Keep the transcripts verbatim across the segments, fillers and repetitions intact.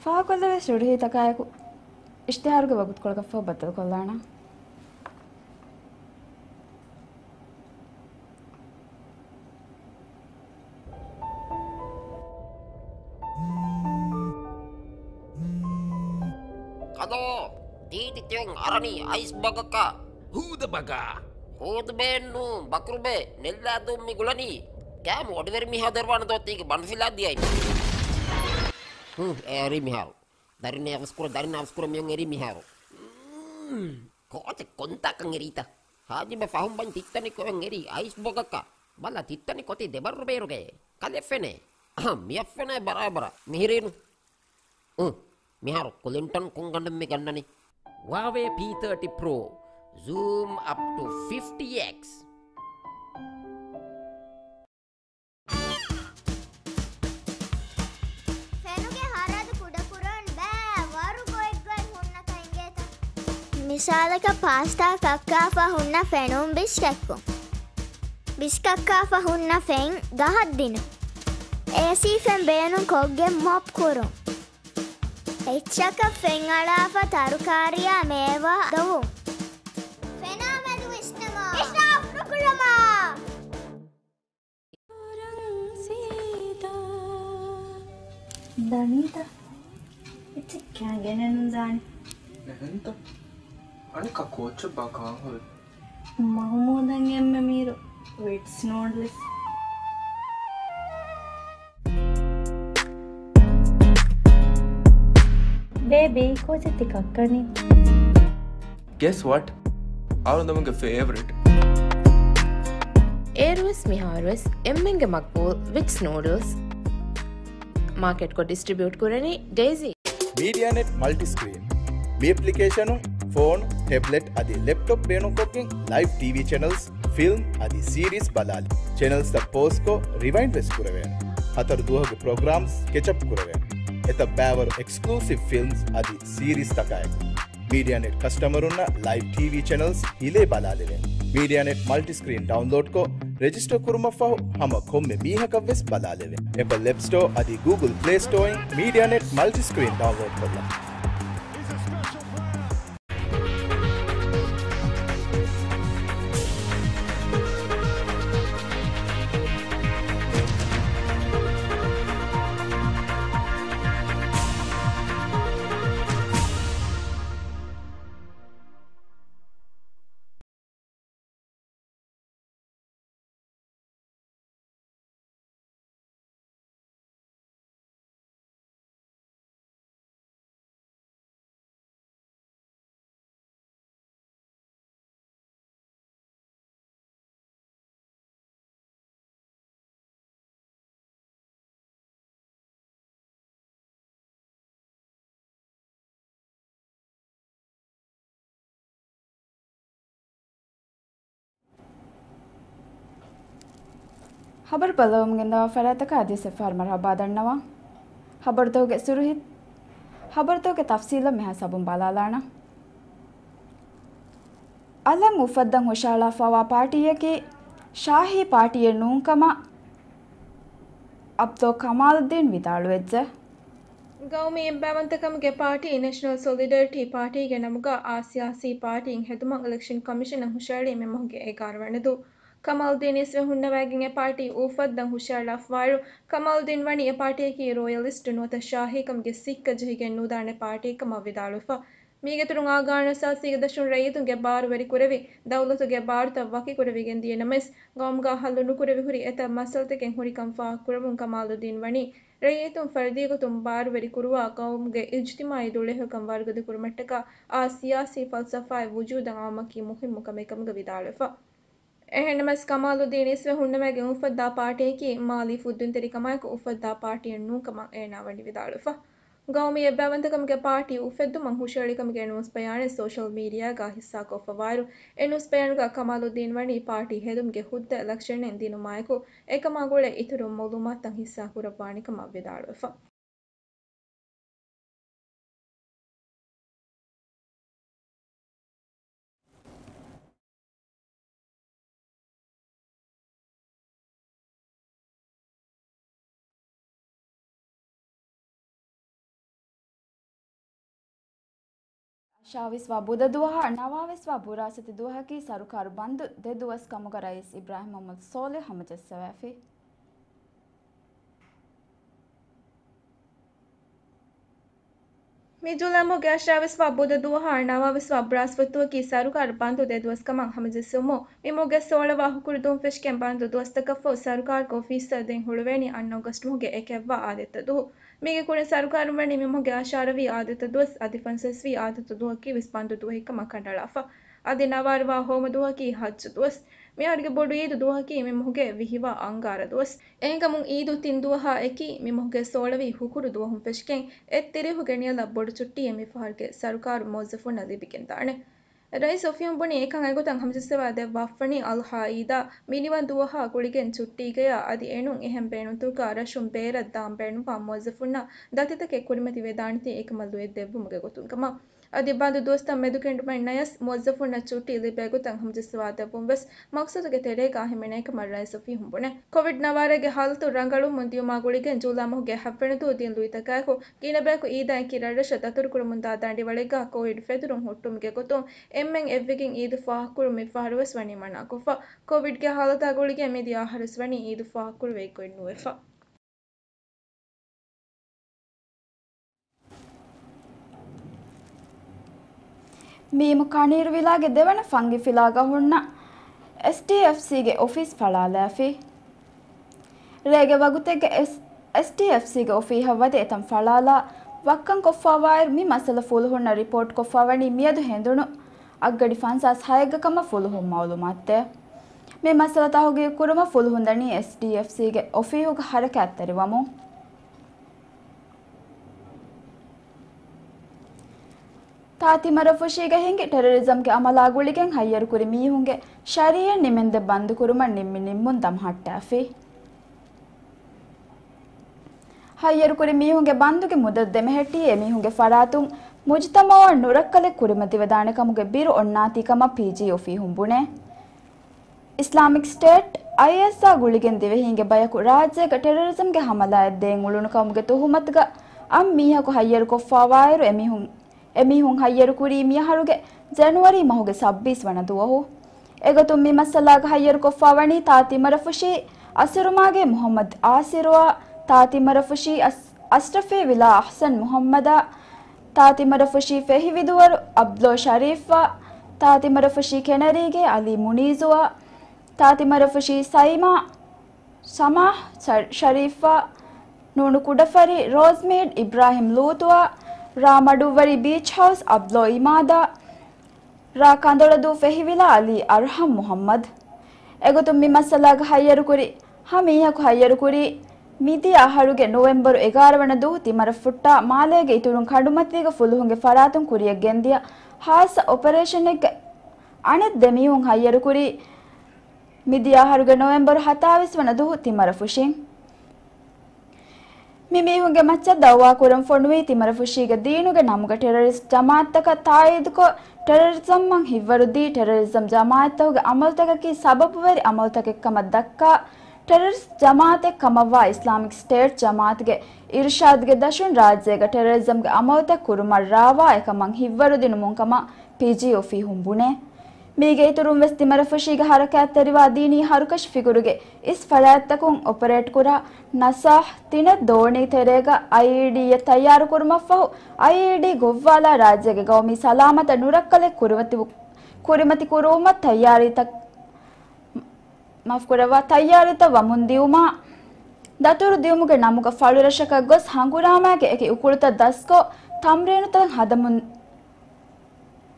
ފާހަގަކޮށްލެވޭ ޝުރުހީތަކާއެކު އިޝްތިހާރުގެ ވަގުތުކޮޅަކަށްފަހު ބައްދަލުކޮށްލާނަން. ކަލޯ، ތީތި ތިއޮން އަރަނީ އައިސް ބަގަކަށް. ހޫދަ ބަގާ. ހޫދުބޭއެއްނޫ، ބަކުރުބޭ، ނެއްލާދޫން މި ގުޅަނީ. ކާމު އޮޑިވެރި މީހާ ދެރުވާނެ ދޯ ތީގެ ބަނޑުފިލާ ދިޔައިން. ހު، އެ އެރީ މިހާރު. ދަރިން އަވަސްކުރ، ދަރިން އަވަސްކުރ މިއޮން އެރީ މިހާރު. މް، ކޯޗެއް ކޮންތާކަން އެރީތަ؟ ހާޖިބެ ފަހުން ބަން ތިއްތަނި ކޮއެން އެރީ އައިސް ބޮގަކަށް. ބަލަ ތިއްތަނި ކޮތި ދެބައްރު ބޭރުގެ. ކަލެ ފެނޭ. އަހަ، މިއަށް ފެނޭ ބަރާބަރަށް. މިހިރީނު. އު، މިހާރު ކުލިންޓަން ކޮން ގަނޑެއް މި ގަންނަނީ؟ ހުއާވޭ ޕީ ތާޓީ ޕްރޯ، ޒޫމް އަޕް ޓު ފިފްޓީ އެކްސް. ފެނުގެ ހަރަދު ކުޑަކުރަން ބައި ވަރު ގޮތްގޮތް ހުންނަ ކަން އިނގޭތަ؟ މިސާލަކަށް ޕާސްޓާ ކައްކާފަ ހުންނަ ފެނުން ބިސްކައްކުން. ބިސްކައްކާފަ ހުންނަ ފެން ގަހަށް ދިނުން. އޭސީ ފެން ބޭނުން ކޮށްގެން މޮޕް ކުރުން. އެއްޗަކަށް ފެން އަޅާފަ ތަރުކާރިއާ މޭވާ ދޮވުން. ފެނާ މެދު ވިސްނަމާ. އިސްރާފް ނުކުރަމާ. ދަނީތަ؟ އެއްޗެއް ކާ ގެނެއްނުދާނެ. އެހެންތަ؟ އަނެއްކާ ކޯއްޗެއްބާ ކާން ހުރީ؟ މަހުމޫދަށް އެންމެ މީރު ވިޓްސް ނޫޑްލްސް. ބޭބީ، ކޯޗެއް ތި ކައްކަނީ؟ Guess what? އަޅުގަނޑުމެންގެ ފޭވަރިޓް. އޭރުވެސް މިހާރުވެސް އެންމެންގެ މަގްބޫލް ވިޓްސް ނޫޑްލްސް. މާކެޓްކޮށް ޑިސްޓްރިބިއުޓް ކުރަނީ ޑޭޒީ. މީޑިއާނެޓް މަލްޓިސްކްރީން. މި އެޕްލިކޭޝަނުން ފޯނު، ޓެބްލެޓް އަދި ލެޕްޓޮޕް ބޭނުންކޮށްގެން ލައިވް ޓީވީ ޗެނަލްސް، ފިލްމް އަދި ސީރީސް ބަލާލި. ޗެނަލްސްތައް ޕޯޒްކޮށް ރިވައިންޑް ވެސް ކުރެވޭނެ. ހަތަރު ދުވަހުގެ ޕްރޮގްރާމްސް ކެޗަޕް ކުރެވޭނެ. އެތައް ބައިވަރު އެކްސްކްލޫސިވް ފިލްމްސް އަދި ސީރީސްތަކާއެކު. މީޑިއާނެޓް ކަސްޓަމަރުންނަށް ލައިވް ޓީވީ ޗެނަލްސް ހިލޭ ބަލާލެވޭނެ. މީޑިއާނެޓް މަލްޓިސްކްރީން ޑައުންލޯޑްކޮށް، ރެޖިސްޓަރ ކުރުމަށްފަހު ހަމަ ކޮންމެ މީހަކަށްވެސް ބަލާލެވޭ. އެޕަލް އެޕް ސްޓޯ އަދި ގޫގުލް ޕްލޭ ސްޓޯއިން މީޑިއާނެޓް މަލްޓިސްކްރީން ޑައުންލޯޑް ކޮށްލަން. ޚަބަރު ބައްލަވަމުން ގެންދަވާ ފަރާތްތަކަށް އަދިވެސް އެއްފަހަރު މަރުޙަބާ ދަންނަވާ. ޚަބަރުތަކުގެ ސުރުޚީ، ޚަބަރުތަކުގެ ތަފްސީލަށް މިހާ ސަބުން ބަލާލާނަން. އަލަށް އުފައްދަން ހުށަހަޅާފައިވާ ޕާޓީއަކީ ޝާހީ ޕާޓީއެއް ނޫންކަމަށް ޢަބްދުﷲ ކަމާލުއްދީން ވިދާޅުވެއްޖެ. ގައުމީ އެއްބައިވަންތަކަމުގެ ޕާޓީ، ނެޝަނަލް ސޮލިޑަރިޓީ ޕާޓީގެ ނަމުގަ އާ ސިޔާސީ ޕާޓީއިން ހެދުމަށް އިލެކްޝަން ކޮމިޝަނަށް ހުށަހެޅީ މި މަހުގެ އެގާރަ ވަނަ ދުވަހު. ކަމާލުއްދީން އިސްވެ ހުންނަވައިގެން އެ ޕާޓީ އުފައްދަން ހުށަހަޅާފައިވާއިރު، ކަމާލުއްދީން ވަނީ އެ ޕާޓީއަކީ ރޯޔަލިސްޓް ނުވަތަ ޝާހީކަމުގެ ސިއްކަ ޖެހިގެން ނުދާނެ ޕާޓީއަކަމަށް ވިދާޅުވެފަ. މީގެއިތުރުން އާ ގާނޫނުއަސާސީގެ ދަށުން ރައްޔިތުންގެ ބާރު ވެރިކުރެވި، ދައުލަތުގެ ބާރުތައް ވަކިކުރެވިގެން ދިޔަ ނަމަވެސް، ގައުމުގަ ހައްލު ނުކުރެވި ހުރި އެތައް މައްސަލަތަކެއް ހުރިކަން ފާހަގަކުރަމުން ކަމާލުއްދީން ވަނީ، ރައްޔިތުން ފަރުދީގޮތުން ބާރުވެރިކުރުވާ، ގައުމުގެ އިޖްތިމާޢީ ދުޅަހެޔޮކަން ވަރުގަދަކުރުމަށްޓަކާ އާ ސިޔާސީ ފަލްސަފާއެއް ވުޖޫދަށް އައުމަކީ މުހިއްމު ކަމެއް ކަމުގަ ވިދާޅުވެފަ. އެހެންނަމަވެސް، ކަމާލުއްދީން އިސްވެ ހުންނަވައިގެން އުފައްދާ ޕާޓީއަކީ މާލީ ފުއްދުންތެރިކަމާއެކު އުފައްދާ ޕާޓީއެއް ނޫންކަމަށް އޭނާ ވަނީ ވިދާޅުވެފަ. ގައުމީ އެއްބައިވަންތަކަމުގެ ޕާޓީ އުފެއްދުމަށް ހުށަހެޅިކަމުގެ ނޫސްބަޔާނެއް ސޯޝަލް މީޑިއާގަ ހިއްސާކޮށްފަވާއިރު، އެ ނޫސްބަޔާނުގަ ކަމާލުއްދީން ވަނީ ޕާޓީ ހެދުމުގެ ހުއްދަ އިލެކްޝަނެއް ދިނުމާއެކު، އެކަމާ ގުޅޭ އިތުރު މައުލޫމާތުތައް ހިއްސާ ކުރައްވާނެ ކަމަށް ވިދާޅުވެފަ. އަށާވީސްވާ ބުދަ ދުވަހާ ނަވާވީސްވާ ބުރާސްފަތި ދުވަހަކީ ސަރުކާރު ބަންދު ދެ ދުވަސް ކަމުގަ ރައީސް އިބްރާހިމް މުހައްމަދު ސޯލިހު ހަމަޖައްސަވައިފި. މި ޖޫލައި މަހުގެ އަށާވީސްވާ ބުދަ ދުވަހާ ނަވާވީސްވާ ބުރާސްފަތި ދުވަހަކީ ސަރުކާރު ބަންދު ދެ ދުވަސް ކަމަށް ހަމަޖެއްސެވުމުން، މި މަހުގެ ސޯޅަވާ ހުކުރު ދުވަހުން ފެށިގެން ބަންދު ދުވަސްތަކަށްފަހު ސަރުކާރުގެ އޮފީސްތައް ދެން ހުޅުވޭނީ އަންނަ އޮގަސްޓު މަހުގެ އެކެއްވާ އާދިއްތަ ދުވަހު. މީގެ ކުރިން ސަރުކާރުން ވަނީ މި މަހުގެ އަށާރަވީ އާދިއްތަ ދުވަސް އަދި ފަންސަވީސްވީ އާދިއްތަ ދުވަހަކީ ވެސް ބަންދު ދުވަހެއް ކަމަށް ކަނޑައަޅާފަ. އަދި ނަވާރަވާ ހޯމަ ދުވަހަކީ ހައްޖު ދުވަސް. މިއަހަރުގެ ބޮޑު އީދު ދުވަހަކީ މި މަހުގެ ވިހިވާ އަންގާރަ ދުވަސް. އެހެންކަމުން އީދު ތިން ދުވަހާ އެކީ މި މަހުގެ ސޯޅަވީ ހުކުރު ދުވަހުން ފެށިގެން އެއްތިރީހުގެ ނިޔަލަށް ބޮޑު ޗުއްޓީއެއް މި ފަހަރުގެ ސަރުކާރު މުވައްޒަފުންނަށް ލިބިގެންދާނެ. ރައީސް އޮފީހުން ބުނީ އެކަން އެގޮތަށް ހަމަޖައްސަވާ ދެއްވާފަނީ އަޟްޙާ އީދާ މިނިވަން ދުވަހާ ގުޅިގެން ޗުއްޓީގަޔާ އަދި އެނޫން އެހެން ބޭނުންތަކަކާ ރަށުން ބޭރަށް ދާން ބޭނުންވާ މުވައްޒަފުންނަށް ދަތިތަކެއް ކުރިމަތިވެދާނެތީ އެކަމަށް ލުޔެއް ދެއްވުމުގެ ގޮތުން ކަމަށް. އަދި ބަންދު ދުވަސްތައް މެދުކެނޑުމެއް ނަޔަސް މުވައްޒަފުންނަށް ޗުއްޓީ ލިބޭ ގޮތަށް ހަމަޖައްސަވާ ދެއްވުން ވެސް މަޤްޞަދުގެ ތެރޭގަ ހިމެނޭ ކަމަށް ރައީސް އޮފީހުން ބުނޭ. ކޮވިޑް ނަވާރަގެ ހާލަތު ރަނގަޅުވުމުން ދިޔުމާ ގުޅިގެން ޖޫލައި މަހުގެ ހައްވަނަ ދުވަހު ދިން ލުއިތަކާއެކު ގިނަ ބަޔަކު އީދަށް އެކި ރަށްރަށަށް ދަތުރުކުރަމުންދާ ދަނޑިވަޅެއްގަ ކޮވިޑް ފެތުރުން ހުއްޓުމުގެ ގޮތުން އެންމެން އެއްވެގެން އީދު ފާހަގަކުރުން މިފަހަރު ވެސް ވަނީ މަނާކޮށްފަ. ކޮވިޑްގެ ހާލަތާ ގުޅިގެން މިދިޔަ އަހަރުވެސް ވަނީ އީދު ފާހަގަކުރެވޭ ގޮތް ނުވެފަ. މީމު ކަނީރުވިލާގެ ދެވަނަ ފަންގިފިލާގަ ހުންނަ އެސްޑީއެފްސީގެ އޮފީސް ފަޅާލާފި. ރޭގެ ވަގުތެއްގެ އެސް-، އެސްޑީއެފްސީގެ އޮފީހަށް ވަދެ އެތަން ފަޅާލާ ވައްކަން ކޮށްފާވާއިރު، މި މައްސަލަ ފުލުހުންނަށް ރިޕޯޓް ކޮށްފާވަނީ މިއަދު ހެނދުނު އަށްގަޑި ފަންސާސް ހައެއްގަ ކަމަށް ފުލުހުން މައުލޫމާތުދޭ. މި މައްސަލަ ތަހުގީގު ކުރުމަށް ފުލުހުން ދަނީ އެސްޑީއެފްސީގެ އޮފީހުގަ ހަރަކާތްތެރިވަމުން. ތާ ތިމަރަފުށީގަ ހިނގި ޓެރަރިޒަމްގެ އަމަލާ ގުޅިގެން ހައްޔަރުކުރި މީހުންގެ ޝަރީއަތް ނިމެންދެން ބަންދުކުރުމަށް ނިންމި ނިންމުން ދަމަހައްޓާފި. ހައްޔަރުކުރި މީހުންގެ ބަންދުގެ މުދަތު ދެމެހެއްޓީ އެމީހުންގެ ފަރާތުން މުޖުތަމަޢަށް ނުރައްކަލެއް ކުރިމަތިވެދާނެ ކަމުގެ ބިރު އޮންނާތީ ކަމަށް ޕީޖީ އޮފީހުން ބުނޭ. އިސްލާމިކް ސްޓޭޓް، އައިއެސްއާ ގުޅިގެން ދިވެހީންގެ ބަޔަކު ރާއްޖޭގަ ޓެރަރިޒަމްގެ ހަމަލާއެއް ދޭން އުޅުނު ކަމުގެ ތުހުމަތުގަ އަށް މީހަކު ހައްޔަރުކޮށްފާވާއިރު، އެމީހުން، އެމީހުން ހައްޔަރުކުރީ މިއަހަރުގެ ޖެނުއަރީ މަހުގެ ސައްބީސް ވަނަ ދުވަހު. އެގޮތުން މި މައްސަލާގަ ހައްޔަރުކޮށްފާވަނީ ތާ ތިމަރަފުށީ އަސުރުމާގޭ މުޙައްމަދު އާސިރުއާ، ތާ ތިމަރަފުށީ އަސް-، އަސްޓަފީ ވިލާ އަޙްސަން މުޙައްމަދާ، ތާ ތިމަރަފުށީ ފެހިވިދުވަރު އަބްދޯ ޝަރީފްއާ، ތާ ތިމަރަފުށީ ކެނަރީގޭ އަލީ މުނީޒުއާ، ތާ ތިމަރަފުށީ ސައިމާ ސަމާހް ޝަ-، ޝަރީފްއާ، ނޫނު ކުޑަފަރި ރޯޒްމީޑް އިބްރާހިމް ލޫޠުއާ، ރާ މަޑުއްވަރި ބީޗް ހައުސް އަބްދޯ އިމާދާ، ރ. ކަނދޮޅަދޫ ފެހިވިލާ އަލީ އަރްހަމް މުޙައްމަދު. އެގޮތުން މި މައްސަލާގަ ހައްޔަރުކުރި ހަ މީހަކު ހައްޔަރުކުރީ، މިދިޔަ އަހަރުގެ ނޮވެމްބަރު އެގާރަ ވަނަ ދުވަހު ތިމަރަފުއްޓާ މާލޭގެ އިތުރުން ކަނޑުމަތީގަ ފުލުހުންގެ ފަރާތުން ކުރިޔަށް ގެންދިޔަ ހާއްސަ އޮޕަރޭޝަނެއްގެ އަނެއް ދެ މީހުން ހައްޔަރުކުރީ، މިދިޔަ އަހަރުގެ ނޮވެމްބަރު ހަތާވީސް ވަނަ ދުވަހު ތިމަރަފުށިން. މި މީހުންގެ މައްޗަށް ދައުވާ ކުރަން ފޮނުވީ ތިމަރަފުށީގެ ދީނުގެ ނަމުގަ ޓެރަރިސްޓް ޖަމާއަތްތަކަށް ތާއީދުކޮށް، ޓެރަރިޒަމްއަށް ހިތްވަރުދީ، ޓެރަރިޒަމް ޖަމާއަތްތަކުގެ އަމަލުތަކަކީ ސަބަބުވެރި އަމަލުތަކެއް ކަމަށް ދައްކާ، ޓެރަރިސްޓް ޖަމާއަތެއް ކަމަށްވާ އިސްލާމިކް ސްޓޭޓް ޖަމާއަތުގެ އިރުޝާދުގެ ދަށުން ރާއްޖޭގަ ޓެރަރިޒަމްގެ އަމަލުތައް ކުރުމަށް ރާވާ އެކަމަށް ހިތްވަރުދިނުމުން ކަމަށް ޕީޖީ އޮފީހުން ބުނޭ. މީގެ އިތުރުން ވެސް ތިމަރަފުށީގެ ހަރަކާތްތެރިވާ ދީނީ ހަރުކަށި ފިކުރުގެ އިސް ފަރާތްތަކުން އޮޕަރޭޓްކުރާ ނަސާހް ތިނެއް ދޯނި ތެރޭގަ އައިއީޑީއެއް ތައްޔާރުކުރުމަށްފަހު، އައިއީޑީ ގޮއްވާލާ ރާއްޖޭގެ ގައުމީ ސަލާމަތަށް ނުރައްކަލެއް ކުރިމަތި-، ކުރިމަތި ކުރުވުމަށް ތައްޔާރީތައް، މާފުކުރައްވާ، ތައްޔާރީތައް ވަމުން ދިއުމާ، ދަތުރު ދިއުމުގެ ނަމުގަ ފަޅުރަށަކަށް ގޮސް ހަނގުރާމާގެ އެކި އުކުޅުތައް ދަސްކޮށް، ތަމްރީނުތައް ހަދަމުން،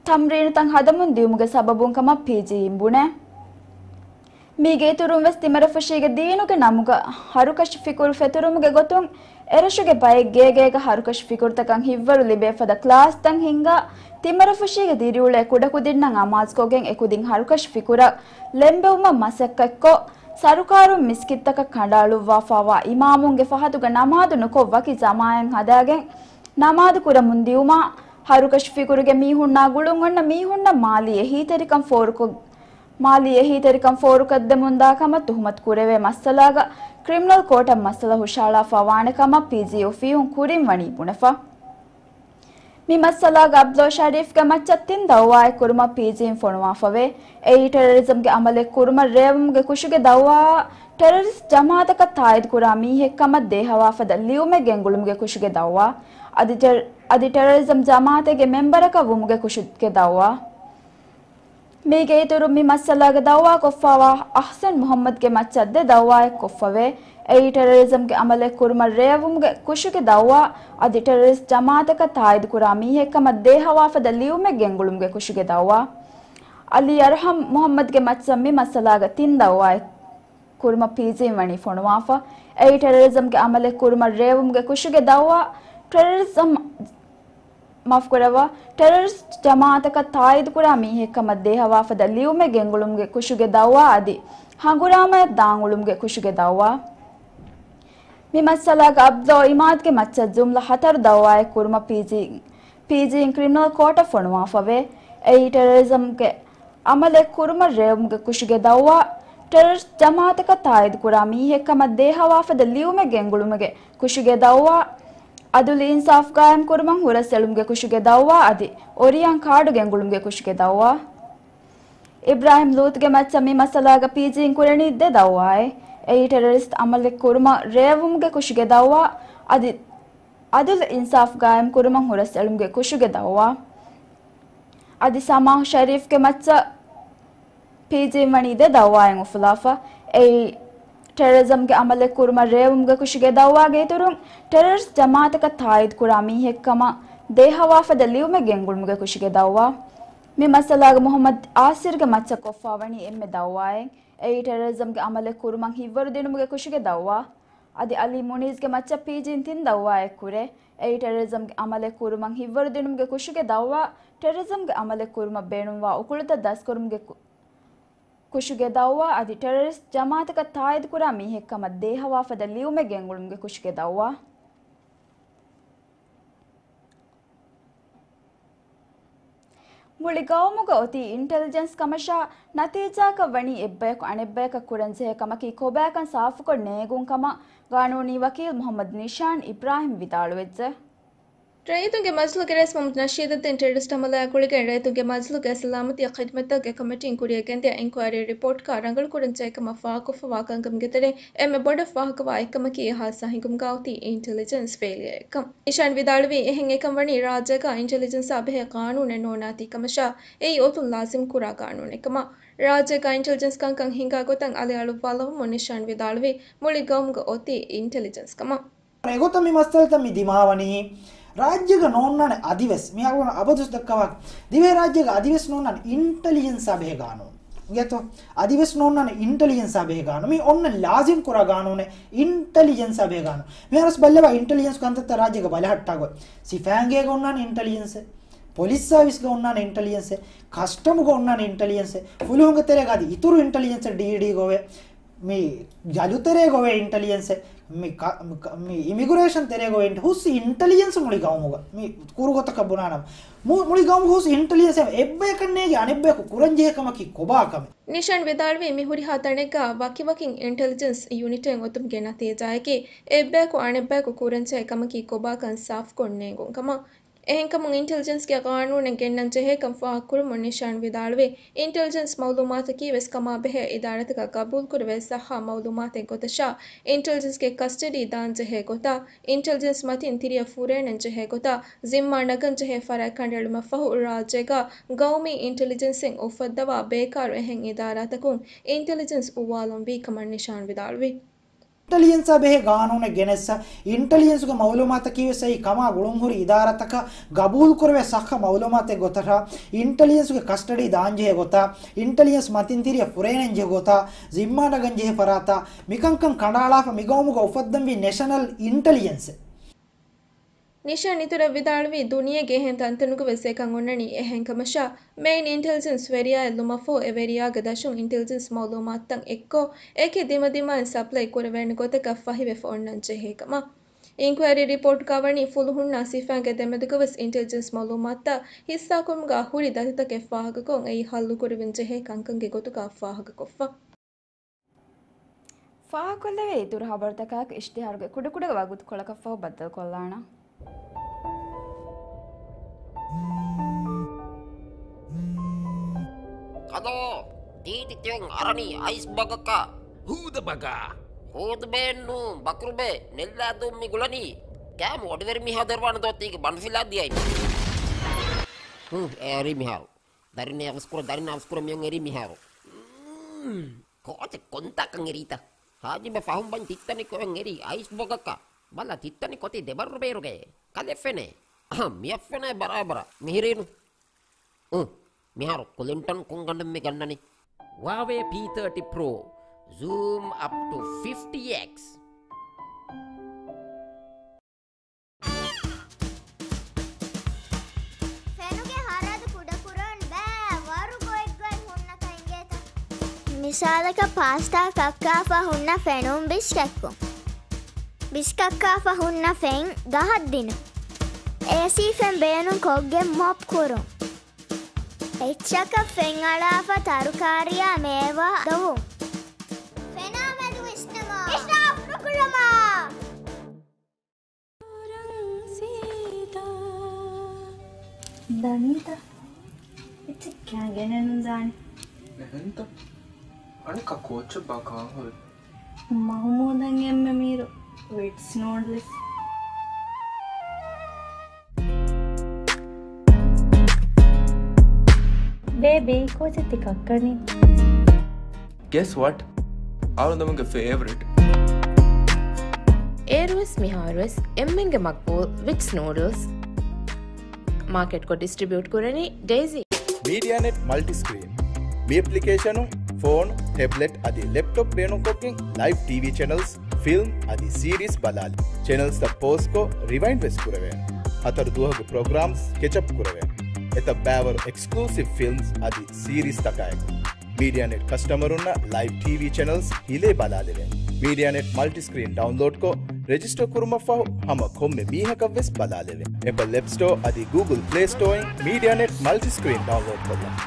ތަމްރީނުތައް ހަދަމުން ދިއުމުގެ ސަބަބުން ކަމަށް ޕީޖީއިން ބުނޭ. މީގެ އިތުރުން ވެސް ތިމަރަފުށީގެ ދީނުގެ ނަމުގަ ހަރުކަށި ފިކުރު ފެތުރުމުގެ ގޮތުން އެރަށުގެ ބައެއް ގޭގޭގަ ހަރުކަށި ފިކުރުތަކަށް ހިތްވަރު ލިބޭ ފަދަ ކްލާސްތައް ހިންގާ، ތިމަރަފުށީގެ ދިރިއުޅޭ ކުޑަކުދިންނަށް އަމާޒުކޮށްގެން އެކުދިން ހަރުކަށި ފިކުރަށް ލެނބެވުމަށް މަސައްކަތްކޮށް، ސަރުކާރުން މިސްކިތްތަކަށް ކަނޑައަޅުއްވާފާވާ އިމާމުންގެ ފަހަތުގަ ނަމާދު ނުކޮށް ވަކި ޖަމާއަތް ހަދާގެން، ނަމާދު ކުރަމުން ދިއުމާ، ހަރުކަށި ފިކުރުގެ މީހުންނާ ގުޅުން އޮންނަ މީހުންނަށް މާލީ އެހީތެރިކަން ފޯރުކޮށް، މާލީ އެހީތެރިކަން ފޯރުކޮށްދެމުންދާ ކަމަށް ތުހުމަތު ކުރެވޭ މައްސަލާގަ ކްރިމިނަލް ކޯޓަށް މައްސަލަ ހުށަހަޅާފާ ވާނެ ކަމަށް ޕީޖީ އޮފީހުން ކުރިން ވަނީ ބުނެފަ. މި މައްސަލާގަ އަބްދުﷲ ޝަރީފްގެ މައްޗަށް ތިން ދައުވާއެއް ކުރުމަށް ޕީޖީއިން ފޮނުވާފަވޭ. އެއީ ޓެރަރިޒަމްގެ އަމަލެއް ކުރުމަށް ރޭވުމުގެ ކުށުގެ ދައުވާއާ، ޓެރަރިސްޓް ޖަމާއަތަކަށް ތާއީދުކުރާ މީހެއް ކަމަށް ދޭހަވާފަދަ ލިޔުމެއް ގެންގުޅުމުގެ ކުށުގެ ދައުވާ، އަދި ޓެރ-، އަދި ޓެރަރިޒަމް ޖަމާއަތެއްގެ މެމްބަރަކަށް ވުމުގެ ކުށުގެ ދައުވާ. މީގެ އިތުރުން މި މައްސަލާގަ ދައުވާ ކޮށްފަވާ އަޙްސަން މުޙައްމަދުގެ މައްޗަށް ދެ ދައުވާއެއް ކޮށްފަވޭ. އެއީ ޓެރަރިޒަމްގެ އަމަލެއް ކުރުމަށް ރޭވުމުގެ ކުށުގެ ދައުވާ، އަދި ޓެރަރިސްޓް ޖަމާއަތަކަށް ތާއީދުކުރާ މީހެއް ކަމަށް ދޭހަވާފަދަ ލިޔުމެއް ގެންގުޅުމުގެ ކުށުގެ ދައުވާ. އަލީ އަރްޙަމް މުޙައްމަދުގެ މައްޗަށް މި މައްސަލާގަ ތިން ދައުވާއެއް ކުރުމަށް ޕީޖީއިން ވަނީ ފޮނުވާފަ. އެއީ ޓެރަރިޒަމްގެ އަމަލެއް ކުރުމަށް ރޭވުމުގެ ކުށުގެ ދައުވާ، ޓެރަރިޒަމް، މާފުކުރައްވާ، ޓެރަރިސްޓް ޖަމާއަތަކަށް ތާއީދުކުރާ މީހެއް ކަމަށް ދޭހަވާފަދަ ލިޔުމެއް ގެންގުޅުމުގެ ކުށުގެ ދައުވާ އަދި ހަނގުރާމަޔަށް ދާން އުޅުމުގެ ކުށުގެ ދައުވާ. މި މައްސަލާގަ އަބްދުﷲ އިމާދުގެ މައްޗަށް ޖުމްލަ ހަތަރު ދައުވާއެއް ކުރުމަށް ޕީޖީ، ޕީޖީއިން ކްރިމިނަލް ކޯޓަށް ފޮނުވާފަވޭ. އެއީ ޓެރަރިޒަމްގެ އަމަލެއް ކުރުމަށް ރޭވުމުގެ ކުށުގެ ދައުވާ، ޓެރަރިސްޓް ޖަމާއަތަކަށް ތާއީދުކުރާ މީހެއް ކަމަށް ދޭހަވާފަދަ ލިޔުމެއް ގެންގުޅުމުގެ ކުށުގެ ދައުވާ، އަދުލު އިންސާފް ގާއިމް ކުރުމަށް ހުރަސްއެޅުމުގެ ކުށުގެ ދައުވާ އަދި އޮރިޔަން ކާޑު ގެންގުޅުމުގެ ކުށުގެ ދައުވާ. އިބްރާހިމް ލޫޠުގެ މައްޗަށް މި މައްސަލާގަ ޕީޖީއިން ކުރަނީ ދެ ދައުވާއެއް. އެއީ ޓެރަރިސްޓް އަމަލެއް ކުރުމަށް ރޭވުމުގެ ކުށުގެ ދައުވާ އަދި އަދުލު އިންސާފް ގާއިމް ކުރުމަށް ހުރަސްއެޅުމުގެ ކުށުގެ ދައުވާ. އަދި ސަމާހް ޝަރީފްގެ މައްޗަށް ޕީޖީއިން ވަނީ ދެ ދައުވާއެއް އުފުލާފަ. އެއީ ޓެރަރިޒަމްގެ އަމަލެއް ކުރުމަށް ރޭވުމުގެ ކުށުގެ ދައުވާގެ އިތުރުން، ޓެރަރިސްޓް ޖަމާއަތަކަށް ތާއީދުކުރާ މީހެއް ކަމަށް ދޭހަވާފަދަ ލިޔުމެއް ގެންގުޅުމުގެ ކުށުގެ ދައުވާ. މި މައްސަލާގަ މުޙައްމަދު އާސިރްގެ މައްޗަށް ކޮށްފަވަނީ އެންމެ ދައުވާއެއް. އެއީ ޓެރަރިޒަމްގެ އަމަލެއް ކުރުމަށް ހިތްވަރު ދިނުމުގެ ކުށުގެ ދައުވާ. އަދި އަލީ މުނީޒްގެ މައްޗަށް ޕީޖީއިން ތިން ދައުވާއެއް ކުރޭ. އެއީ ޓެރަރިޒަމްގެ އަމަލެއް ކުރުމަށް ހިތްވަރު ދިނުމުގެ ކުށުގެ ދައުވާ، ޓެރަރިޒަމްގެ އަމަލެއް ކުރުމަށް ބޭނުންވާ އުކުޅުތައް ދަސްކުރުމުގެ ކު-، ކުށުގެ ދައުވާ އަދި ޓެރަރިސްޓް ޖަމާއަތަކަށް ތާއީދުކުރާ މީހެއް ކަމަށް ދޭހަވާފަދަ ލިޔުމެއް ގެންގުޅުމުގެ ކުށުގެ ދައުވާ. މުޅި ގައުމުގަ އޮތީ އިންޓެލިޖެންސް ކަމަށާ، ނަތީޖާއަކަށް ވަނީ އެއްބަޔަކު އަނެއްބަޔަކަށް ކުރަންޖެހޭ ކަމަކީ ކޮބާކަން ސާފުކޮށް ނޭނގުން ކަމަށް ގާނޫނީ ވަކީލް މުޙައްމަދު ނިޝާން އިބްރާހިމް ވިދާޅުވެއްޖެ. ރައްޔިތުންގެ މަޖިލުގެ ރައީސް މުޙައްމަދު ނަޝީދުއްދީން ޓެރަރިސްޓް ހަމަލާއާ ގުޅިގެން ރައްޔިތުންގެ މަޖިލުގެ ސަލާމަތީ ޚިދުމަތްތަކުގެ ކޮމިޓީން ކުރިއަށް ގެންދިޔަ އިންކުއަރީ ރިޕޯޓްގަ ރަނގަޅުކުރަންޖެހޭ ކަމަށް ފާހަގަކޮށްފަވާ ކަންކަމުގެ ތެރެއިން އެންމެ ބޮޑަށް ފާހަގަވާ އެއްކަމަކީ އެހާ ސަހިގުމުގަ އޮތީ އިންޓެލިޖެންސް ފެއިލިއަރ އެއްކަން. ނިޝާން ވިދާޅުވީ އެހެން އެކަން ވަނީ ރާއްޖޭގަ އިންޓެލިޖެންސާ ބެހޭ ގާނޫނެއް ނޯނާތީ ކަމަށާ، އެއީ އޮތުން ލާޒިމްކުރާ ގާނޫނެއް ކަމަށް. ރާއްޖޭގަ އިންޓެލިޖެންސް ކަންކަން ހިނގާ ގޮތަށް އަލިއަޅުއްވާލައްވަމުން ނިޝާން ވިދާޅުވީ މުޅި ގައުމުގަ އޮތީ އިންޓެލިޖެންސް ކަމަށް. އެގޮތަށް މި މައްސަލަތައް މި ދިމާވަނީ، ރާއްޖޭގަ ނޯންނާނެ އަދިވެސް، މިހާރު އަބަދުވެސް ދައްކަވާ، ދިވެހި ރާއްޖޭގަ އަދިވެސް ނޯންނާނެ އިންޓެލިޖެންސާ ބެހޭ ގާނޫނު. އިނގޭތޯ؟ އަދިވެސް ނޯންނާނެ އިންޓެލިޖެންސާ ބެހޭ ގާނޫނު. މި އޮންނަ ލާޒިމް ކުރާ ގާނޫނެއް އިންޓެލިޖެންސާ ބެހޭ ގާނޫނު. މިހާރު ބައްލަވާ އިންޓެލިޖެންސް ކަންތައްތައް ރާއްޖޭގަ ބަލަހައްޓާ ގޮތް. ސިފައިންގޭގަ އޮންނާނެ އިންޓެލިޖެންސެއް، ޕޮލިސް ސާވިސްގަ އޮންނާނެ އިންޓެލިޖެންސެއް، ކަސްޓަމްގަ އޮންނާނެ އިންޓެލިޖެންސެއް، ފުލުހުންގެ ތެރޭގަ އަދި އިތުރު އިންޓެލިޖެންސެއް ޑީޑީގަ އޮވޭ. މި ޖަލު ތެރޭގަ އޮވޭ އިންޓެލިޖެންސެއް، މި ކަ-، މި ކަ-، މި އިމިގްރޭޝަން ތެރޭގަ އޮވޭ އިންޓެ-، ހުސް އިންޓެލިޖެންސް މުޅި ގައުމުގަ މި ކުރު ގޮތަކަށް ބުނާނަމަ، މު-، މުޅި ގައުމުގަ ހުސް އިންޓެލިޖެންސް އެއްބަޔަކަށް ނޭގި އަނެއްބަޔަކު ކުރަންޖެހޭ ކަމަކީ ކޮބާކަމެއް؟ ނިޝާން ވިދާޅުވީ މި ހުރިހާ ތަނެއްގަ ވަކިވަކިން އިންޓެލިޖެންސް ޔުނިޓެއް އޮތުމުގެ ނަތީޖާއަކީ އެއްބަޔަކު އަނެއްބަޔަކު ކުރަންޖެހޭ ކަމަކީ ކޮބާކަން ސާފުކޮށް ނޭނގުން ކަމަށް. އެހެންކަމުން އިންޓެލިޖެންސްގެ ގާނޫނެއް ގެންނަން ޖެހޭކަން ފާހަގަކުރުމުން ނިޝާން ވިދާޅުވީ، އިންޓެލިޖެންސް މައުލޫމާތަކީ ވެސް ކަމާބެހޭ އިދާރާތަކަށް ގަބޫލުކުރެވޭ ސައްހަ މައުލޫމާތެއް ގޮތަށާ، އިންޓެލިޖެންސްގެ ކަސްޓަޑީ ދާންޖެހޭ ގޮތާ، އިންޓެލިޖެންސް މަތިން ތިރިއަށް ފުރޭނެން ޖެހޭ ގޮތާ، ޒިންމާ ނަގަން ޖެހޭ ފަރާތް ކަނޑައެޅުމަށްފަހު، ރާއްޖޭގަ ގައުމީ އިންޓެލިޖެންސެއް އުފައްދަވާ ބޭކާރު އެހެން އިދާރާތަކުން އިންޓެލިޖެންސް އުވާލަން ވީ ކަމަށް ނިޝާން ވިދާޅުވި. އިންޓެލިޖެންސާ ބެހޭ ގާނޫނެއް ގެނެއްސަ، އިންޓެލިޖެންސުގެ މައުލޫމާތަކީ ވެސް އެއީ ކަމާ ގުޅުންހުރި އިދާރާތަކަށް ގަބޫލުކުރެވޭ ސައްހަ މައުލޫމާތެއް ގޮތަށާ، އިންޓެލިޖެންސުގެ ކަސްޓަޑީ ދާންޖެހޭ ގޮތާ، އިންޓެލިޖެންސް މަތިން ތިރިއަށް ފުރޭނެން ޖެހޭ ގޮތާ، ޒިންމާ ނަގަން ޖެހޭ ފަރާތާ، މިކަންކަން ކަނޑައަޅާފަ މިގައުމުގަ އުފައްދަންވީ ނެޝަނަލް އިންޓެލިޖެންސެއް. ނިޝާން އިތުރަށް ވިދާޅުވީ، ދުނިޔޭގެ އެހެން ތަންތަނުގަ ވެސް އެކަން އޮންނަނީ އެހެން ކަމަށާ، މެއިން އިންޓެލިޖެންސް ވެރިޔާއެއް ލުމަށްފަހު، އެ ވެރިޔާގެ ދަށުން އިންޓެލިޖެންސް މައުލޫމާތުތައް އެއްކޮށް، އެކި ދިމަދިމާއިން ސަޕްލައި ކުރެވޭނެ ގޮތަކަށް ފަހިވެފަ އޮންނަން ޖެހޭ ކަމަށް. އިންކުއަރީ ރިޕޯޓްގަ ވަނީ، ފުލުހުންނާ ސިފައިންގެ ދެމެދުގަ ވެސް އިންޓެލިޖެންސް މައުލޫމާތުތައް ހިއްސާކުރުމުގަ ހުރި ދަތިތަކެއް ފާހަގަކޮށް، އެއީ ހައްލުކުރެވެން ޖެހޭ ކަންކަންގެ ގޮތުގަ ފާހަގަކޮށްފަ. ފާހަގަކޮށްލެވޭ އިތުރު ހަބަރުތަކާއެކު އިޝްތިހާރުގެ ކުޑަކުޑަ ވަގުތުކޮޅަކަށްފަހު ބައްދަލުކޮށްލާނަން. އަދޯ، ތީތި ތިއޮން އަރަނީ އައިސް ބަގަކަށް. ހޫދަ ބަގާ. ހޫދުބޭންނޫ، ބަކުރުބޭ، ނެއްލާދޫން މި ގުޅަނީ. ކައިމު އޮޑިވެރި މީހާ ދެރުވާނެ ދޯ ތީގެ ބަނޑު ފިލާ ދިޔައިން. ހު، އެ އެރީ މިހާރު. ދަރިން އަވަސްކުރ، ދަރިން އަވަސްކުރ މިއޮން އެރީ މިހާރު. މް، ކޯޗެއް ކޮންތާކަން އެރީތަ؟ ހާޖިބަ ފަހުން ބަން ތިއްތަނި ކޮއެން އެރީ އައިސް ބަގަކަށް. ބަލަ ތިއްތަނި ކޮތީ ދެބައްރު ބޭރުގައޭ. ކަލެ ފެނޭ. އަހަ، މިއަށް ފެނޭ ބަރާބަރަށް. މިހިރީނު. އު، މިހާރު ކުލިންޓަން ކޮން ގަނޑެއް މި ގަންނަނީ؟ ހުއާވޭ ޕީ ތާޓީ ޕްރޯ، ޒޫމް އަޕް ޓު ފިފްޓީ އެކްސް. ފެނުގެ ހަރަދު ކުޑަކުރަން ބައިވަރު ގޮތްގޮތް ހުންނަކަން އިނގޭތަ؟ މިސާލަކަށް ޕާސްޓާ ކައްކާފަ ހުންނަ ފެނުން ބިސް ކައްކުން. ބިސް ކައްކާފަ ހުންނަ ފެން ގަހަށް ދިނުން. އޭސީ ފެން ބޭނުން ކޮށްގެން މޮޕް ކުރުން. އެއްޗަކަށް ފެން އަޅާފަ ތަރުކާރިއާ މޭވާ ދޮވުން. ފެނާ މެދު ވިސްނަމާ. އިސްރާފް ނުކުރަމާ. ދަނީތަ؟ އެއްޗެއް ކާ ގެނެއް ނުދާނެ. އެހެންތަ؟ އަނެއްކާ ކޯއްޗެއް ބާ ކާން ހުރި؟ މަހުމޫދަށް އެންމެ މީރު ވިޓްސް ނޫޑްލްސް. ބޭބީ، ކޯޗެއް ތި ކައްކަނީ؟ Guess what? އަޅުގަނޑުގެ ފޭވަރިޓް. އޭރުވެސް މިހާރުވެސް އެންމެންގެ މަގްބޫލް ވިޓްސް ނޫޑްލްސް މާކެޓްކޮށް ޑިސްޓްރިބިއުޓް ކުރަނީ ޑޭޒީ. މީޑިއާނެޓް މަލްޓިސްކްރީން. މި އެޕްލިކޭޝަނުން ފޯނު، ޓެބްލެޓް އަދި ލެޕްޓޮޕް ބޭނުންކޮށްގެން ލައިވް ޓީވީ ޗެނަލްސް، ފިލްމް އަދި ސީރީސް ބަލާލި. ޗެނަލްސްތައް ޕޯޒްކޮށް ރިވައިންޑް ވެސް ކުރެވޭނެ. ހަތަރު ދުވަހުގެ ޕްރޮގްރާމްސް ކެޗަޕް ކުރެވޭނެ. އެތައް ބައިވަރު އެކްސްކްލޫސިވް ފިލްމްސް އަދި ސީރީސްތަކާއެކު. މީޑިއާނެޓް ކަސްޓަމަރުންނަށް ލައިވް ޓީވީ ޗެނަލްސް ހިލޭ ބަލާލެވޭނެ. މީޑިއާނެޓް މަލްޓިސްކްރީން ޑައުންލޯޑްކޮށް، ރެޖިސްޓަރ ކުރުމަށްފަހު ހަމަ ކޮންމެ މީހަކަށްވެސް ބަލާލެވޭ. އެޕަލް އެޕް ސްޓޯ އަދި ގޫގުލް ޕްލޭ ސްޓޯއިން މީޑިއާނެޓް މަލްޓިސްކްރީން ޑައުންލޯޑްކޮށްލަން.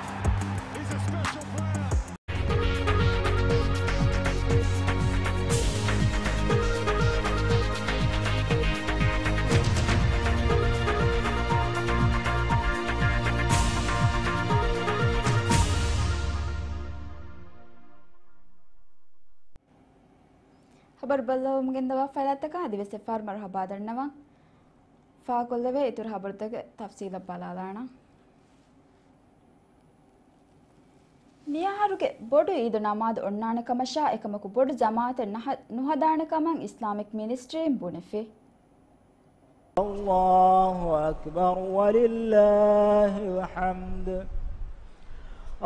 ހަބަރު ބައްލަވަމުން ގެންދަވާ ފައިލާތަކަށް އަދިވެސް އެއްފަހަރު މަރުހަބާ ދަންނަވަން. ފާކޮށްލެވޭ އިތުރު ހަބަރުތަކެއް ތަފްސީލަށް ބަލާލާނަން. މިއަހަރުގެ ބޮޑު އީދު ނަމާދު އޮންނާނެ ކަމަށާ އެކަމަކު ބޮޑު ޖަމާއަތެއް ނަހަ-، ނުހަދާނެ ކަމަށް އިސްލާމިކް މިނިސްޓްރީން ބުނެފި. الله أكبر ولله الحمد.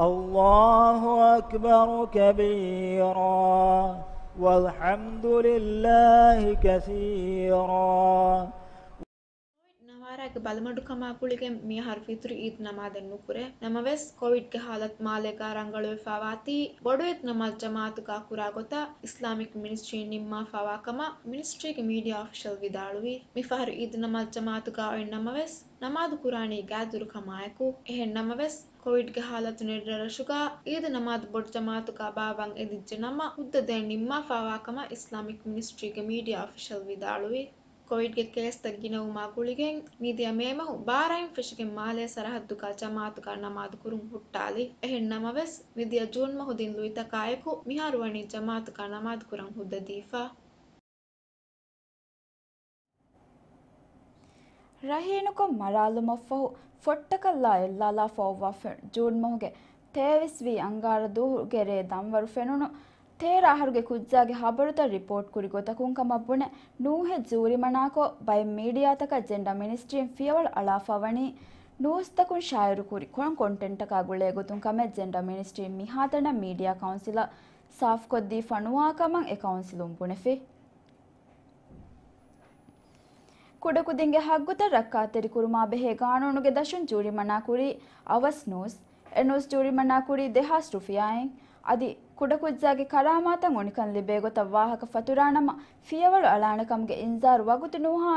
الله أكبر كبيرا والحمد لله كثيرا. ކޮވިޑް ނަވާރާގެ ބަލަމަޑުކަމާ ގުޅިގެން މިއަހަރު ފިތުރު އީދު ނަމާދެއް ނުކުރޭ. ނަމަވެސް، ކޮވިޑްގެ ހާލަތު މާލޭގާ ރަނގަޅުވެފާވާތީ، ބޮޑު އީދު ނަމާދު ޖަމާއަތުގާ ކުރާ ގޮތަށް އިސްލާމިކް މިނިސްޓްރީން ނިންމާފާވާ ކަމަށް މިނިސްޓްރީގެ މީޑިއާ އޮފިޝަލް ވިދާޅުވީ. މިފަހަރު އީދު ނަމާދު ޖަމާއަތުގާ އޮތް ނަމަވެސް، ނަމާދު ކުރާނީ ގާތްދުރު ކަމާއެކު. އެހެން ނަމަވެސް، ކޮވިޑްގެ ހާލަތު ނެރެ ރަށުގާ އީދު ނަމާދު ބޮޑު ޖަމާއަތުގާ ބާއްވަން އެދިއްޖެ ނަމަ، ހުއްދަ ދޭން ނިންމާފާވާ ކަމަށް އިސްލާމިކް މިނިސްޓްރީގެ މީޑިއާ އޮފިޝަލް ވިދާޅުވީ. ކޮވިޑްގެ ކޭސްތައް ގިނަވުމާ ގުޅިގެން މިދިޔަ މޭ މަހު ބާރައިން ފެށިގެން މާލޭ ސަރަހައްދުގާ ޖަމާއަތުގާ ނަމާދު ކުރުން ހުއްޓާލި. އެހެން ނަމަވެސް، މިދިޔަ ޖޫން މަހު ދިން ލުއިތަކާއެކު މިހާރު ވަނީ ޖަމާއަތުގާ ނަމާދު ކުރަން ހުއްދަ ދީފަ. ރަހީނުކޮށް މަރާލުމަށްފަހު ފޮއްޓަކަށްލާ އެއްލާލާފަ އޮއްވާ ފެނުނު ޖޫން މަހުގެ ތޭވީސް ވީ އަންގާރަ ދުވަހުގެ ރޭ ދަންވަރު ފެނުނު ތޭރަ އަހަރުގެ ކުއްޖާގެ ހަބަރުތައް ރިޕޯޓް ކުރި ގޮތަކުން ކަމަށް ބުނެ، ނޫހެއް ޖޫރިމަނާކޮށް، ބައެއް މީޑިއާތަކަށް ޖެންޑަ މިނިސްޓްރީން ފިޔަވަޅު އަޅާފަ ވަނީ، ނޫސްތަކުން ޝާއިރު ކުރި ކޮން ކޮންޓެންޓަކާ ގުޅޭ ގޮތުން ކަމެއް ޖެންޑަ މިނިސްޓްރީން މިހާތަނަށް މީޑިއާ ކައުންސިލަށް ސާފްކޮށްދީފަ ނުވާ ކަމަށް އެ ކައުންސިލުން ބުނެފި. ކުޑަކުދިންގެ ހައްގުތައް ރައްކާތެރިކުރުމާ ބެހޭ ގާނޫނުގެ ދަށުން ޖޫރިމަނާ ކުރީ އަވަސް ނޫސް. އެ ނޫސް ޖޫރިމަނާ ކުރީ ދެހާސް ރުފިޔާއިން. އަދި ކުޑަކުއްޖާގެ ކަރާމާތަށް އުނިކަން ލިބޭ ގޮތަށް ވާހަކަ ފަތުރާ ނަމަ، ފިޔަވަޅު އަޅާނެ ކަމުގެ އިންޒާރު ވަގުތު ނޫހާ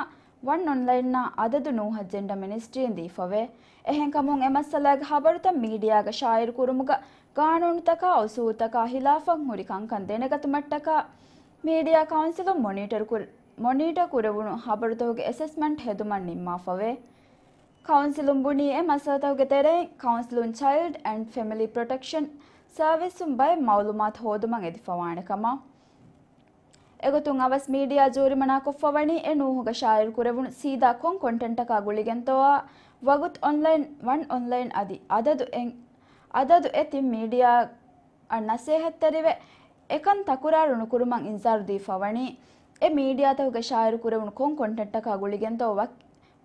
ވަން އޮންލައިންނާ އަދަދު ނޫހަށް ޖެންޑަ މިނިސްޓްރީން ދީފަވޭ. އެހެންކަމުން އެ މައްސަލާގެ ހަބަރުތައް މީޑިއާގަ ޝާއިރު ކުރުމުގަ ގާނޫނުތަކާ އުސޫލުތަކާ ހިލާފަށް ހުރި ކަންކަން ދެނެގަތުމަށްޓަކާ، މީޑިއާ ކައުންސިލުން މޮނީޓަރު ކުރ-، މޮނީޓަރ ކުރެވުނު ހަބަރުތަކުގެ އެސެސްމަންޓް ހެދުމަށް ނިންމާފަވޭ. ކައުންސިލުން ބުނީ އެ މައްސަލަތަކުގެ ތެރެއިން ކައުންސިލުން ޗައިލްޑް އެންޑް ފެމިލީ ޕްރޮޓެކްޝަން ސަރވިސުން ބައެއް މައުލޫމާތު ހޯދުމަށް އެދިފަވާނެ ކަމަށް. އެގޮތުން އަވަސް މީޑިއާ ޖޫރިމަނާކޮށްފަވަނީ އެ ނޫހުގަ ޝާއިޢު ކުރެވުނު ސީދާ ކޮން ކޮންޓެންޓަކާ ގުޅިގެންތޯއާ ވަގުތު އޮންލައިން، ވަން އޮންލައިން އަދި އަދަދު އެ، އަދަދު އެ ތިން މީޑިއާ އަށް ނަސޭހަތްތެރިވެ، އެކަން ތަކުރާރު ނުކުރުމަށް އިންޒާރު ދީފަވަނީ، އެ މީޑިއާތަކުގެ ޝާއިޢު ކުރެވުނު ކޮން ކޮންޓެންޓަކާ ގުޅިގެންތޯ ވަކި،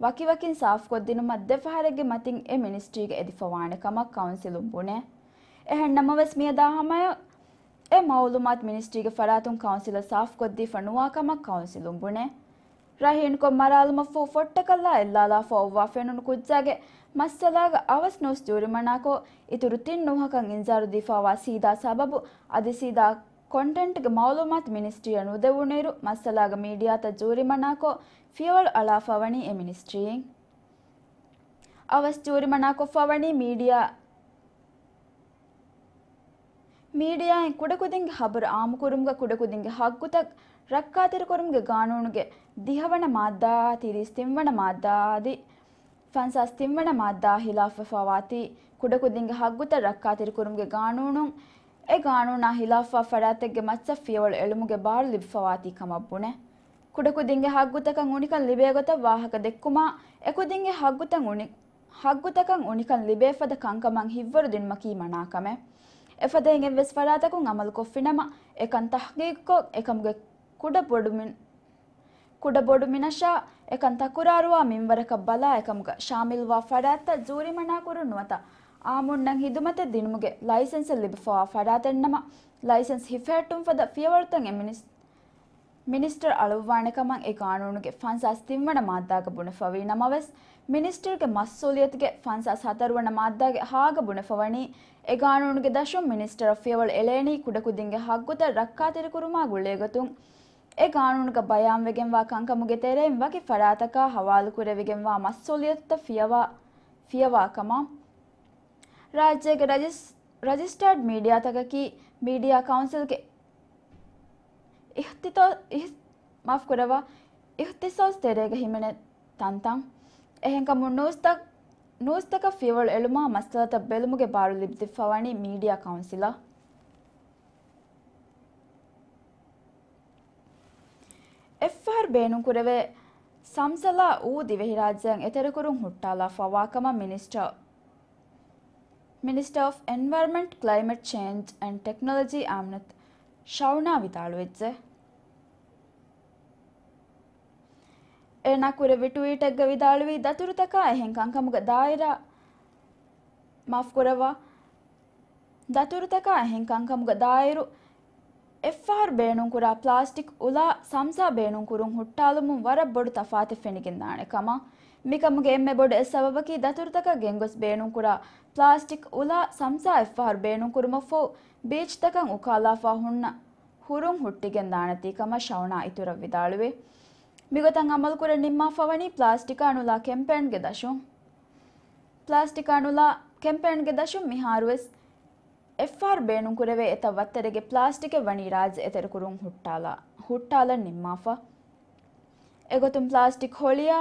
ވަކިވަކިން ސާފުކޮށްދިނުމަށް ދެފަހަރެއްގެ މަތިން އެ މިނިސްޓްރީގަ އެދިފަވާނެ ކަމަށް ކައުންސިލުން ބުނޭ. އެހެން ނަމަވެސް މިއަދާ ހަމަޔަށް އެ މައުލޫމާތު މިނިސްޓްރީގެ ފަރާތުން ކައުންސިލަށް ސާފުކޮށްދީފަ ނުވާ ކަމަށް ކައުންސިލުން ބުނޭ. ރަހީންކޮށް މަރާލުމަށްފަހު ފޮށްޓަކަށްލާ އެއްލާލާފަ އޮއްވާ ފެނުނު ކުއްޖާގެ މައްސަލާގަ އަވަސް ނޫސް ޖޫރިމަނާކޮށް، އިތުރު ތިން ނޫހަކަށް އިންޒާރު ދީފަވާ ސީދާ ސަބަބު އަދި ސީދާ ކޮންޓެންޓްގެ މައުލޫމާތު މިނިސްޓްރީއަށް ނުދެވުނުއިރު، މައްސަލާގަ މީޑިއާތައް ޖޫރިމަނާކޮށް، ފިޔަވަޅު އަޅާފަވަނީ އެ މިނިސްޓްރީއިން. އަވަސް ޖޫރިމަނާކޮށްފަވަނީ މީޑިއާ، މީޑިއާއިން ކުޑަކުދިންގެ ހަބަރު އާއްމުކުރުމުގަ ކުޑަކުދިންގެ ހައްގުތައް ރައްކާތެރިކުރުމުގެ ގާނޫނުގެ ދިހަވަނަ މާއްދާ، ތިރީސް ތިންވަނަ މާއްދާ އަދި ފަންސާސް ތިންވަނަ މާއްދާ ހިލާފަށްވާތީ، ކުޑަކުދިންގެ ހައްގުތައް ރައްކާތެރިކުރުމުގެ ގާނޫނުން، އެ ގާނޫނާ ހިލާފްވާ ފަރާތެއްގެ މައްޗަށް ފިޔަވަޅު އެޅުމުގެ ބާރު ލިބިފަވާތީ ކަމަށް ބުނެ. ކުޑަކުދިންގެ ހައްގުތަކަށް އުނިކަން ލިބޭގޮތަށް ވާހަކަ ދެއްކުމާ، އެކުދިންގެ ހައްގުތައް އުނި، ހައްގުތަކަށް އުނިކަން ލިބޭފަދަ ކަންކަމަށް ހިއްވަރު ދިނުމަކީ މަނާކަމެއް. އެފަދައިން އެއްވެސް ފަރާތަކުން އަމަލުކޮށްފިނަމަ، އެކަން ތަޙްޤީޤުކޮށް، އެކަމުގެ ކުޑަ ބޮޑު މި، ކުޑަ ބޮޑު މިނަށާ އެކަން ތަކުރާރުވާ މިންވަރަކަށް ބަލާ، އެކަމުގަ ޝާމިލްވާ ފަރާތްތައް ޖޫރިމަނާކުރުން ނުވަތަ އާއްމުންނަށް ހިދުމަތެއް ދިނުމުގެ ލައިސެންސެއް ލިބިފަވާ ފަރާތެއްނަމަ، ލައިސެންސް ހިފެހެއްޓުން ފަދަ ފިޔަވަޅުތައް އެ މިނިސް، މިނިސްޓަރ އަޅުއްވާނެ ކަމަށް އެ ގާނޫނުގެ ފަންސާސް ތިންވަނަ މާއްދާގަ ބުނެފަވީ ނަމަވެސް، މިނިސްޓަރގެ މަސްއޫލިއްޔަތުގެ ފަންސާސް ހަތަރުވަނަ މާއްދާގެ ހާގަ ބުނެފަވަނީ، އެ ގާނޫނުގެ ދަށުން މިނިސްޓަރަށް ފިޔަވަޅު އެޅޭނީ ކުޑަކުދިންގެ ހައްގުތައް ރައްކާތެރިކުރުމާ ގުޅޭގޮތުން، އެ ގާނޫނުގަ ބަޔާންވެގެންވާ ކަންކަމުގެ ތެރެއިން ވަކި ފަރާތަކާ ހަވާލުކުރެވިގެންވާ މަސްއޫލިއްޔަތުތައް ފިޔަވާ، ފިޔަވާ ކަމަށް. ރާއްޖޭގެ ރަޖިސް، ރަޖިސްޓާޑް މީޑިއާތަކަކީ މީޑިއާ ކައުންސިލްގެ އިހްތިތޯ، އިހް، މާފުކުރައްވާ، އިހްތިސޯސް ތެރޭގަ ހިމެނޭ ތަންތަން. އެހެންކަމުން ނޫސްތައް، ނޫސްތަކަށް ފިޔަވަޅު އެޅުމާ މައްސަލަތައް ބެލުމުގެ ބާރު ލިބިދެއްވަވަނީ މީޑިއާ ކައުންސިލަށް. އެއްފަހަރު ބޭނުންކުރެވޭ ސަމްސަލާ އޫ ދިވެހިރާއްޖެއިން އެތެރެކުރުން ހުއްޓާލާފަވާ ކަމަށް މިނިސްޓަރ، މިނިސްޓަރ އޮފް އެންވަޔަރމަންޓް، ކްލައިމެޓް ޗޭންޖް އެންޑް ޓެކްނޮލޮޖީ އާމިނަތު ޝައުނާ ވިދާޅުވެއްޖެ. އޭނާ ކުރެއްވި ޓުވީޓެއްގަ ވިދާޅުވީ، ދަތުރުތަކާ އެހެން ކަންކަމުގަ ދާއިރާ، މާފުކުރައްވާ، ދަތުރުތަކާ އެހެން ކަންކަމުގަ ދާއިރު، އެއްފަހަރު ބޭނުންކުރާ ޕްލާސްޓިކް އުލާ ސަމްސާ ބޭނުންކުރުން ހުއްޓާލުމުން ވަރަށް ބޮޑު ތަފާތެއް ފެނިގެންދާނެ ކަމަށް. މިކަމުގެ އެންމެ ބޮޑު އެއް ސަބަބަކީ، ދަތުރުތަކަށް ގެންގޮސް ބޭނުންކުރާ ޕްލާސްޓިކް އުލާ ސަމްސާ އެއްފަހަރު ބޭނުންކުރުމަށްފަހު، ބީޗްތަކަށް އުކާލާފަ ހުންނަ ހުރުން ހުއްޓިގެން ދާނެތީ ކަމަށް ޝައުނާ އިތުރަށް ވިދާޅުވި. މިގޮތަށް އަމަލުކުރަން ނިންމާފަވަނީ ޕްލާސްޓިކާ ނުލާ ކެމްޕޭންގެ ދަށުން. ޕްލާސްޓިކާ ނުލާ ކެމްޕޭންގެ ދަށުން މިހާރުވެސް އެއްފަހަރު ބޭނުންކުރެވޭ އެތައް ވައްތަރެއްގެ ޕްލާސްޓިކެއް ވަނީ ރާއްޖެ އެތެރެކުރުން ހުއްޓާލާ، ހުއްޓާލަން ނިންމާފަ. އެގޮތުން ޕްލާސްޓިކް ހޮޅިއާ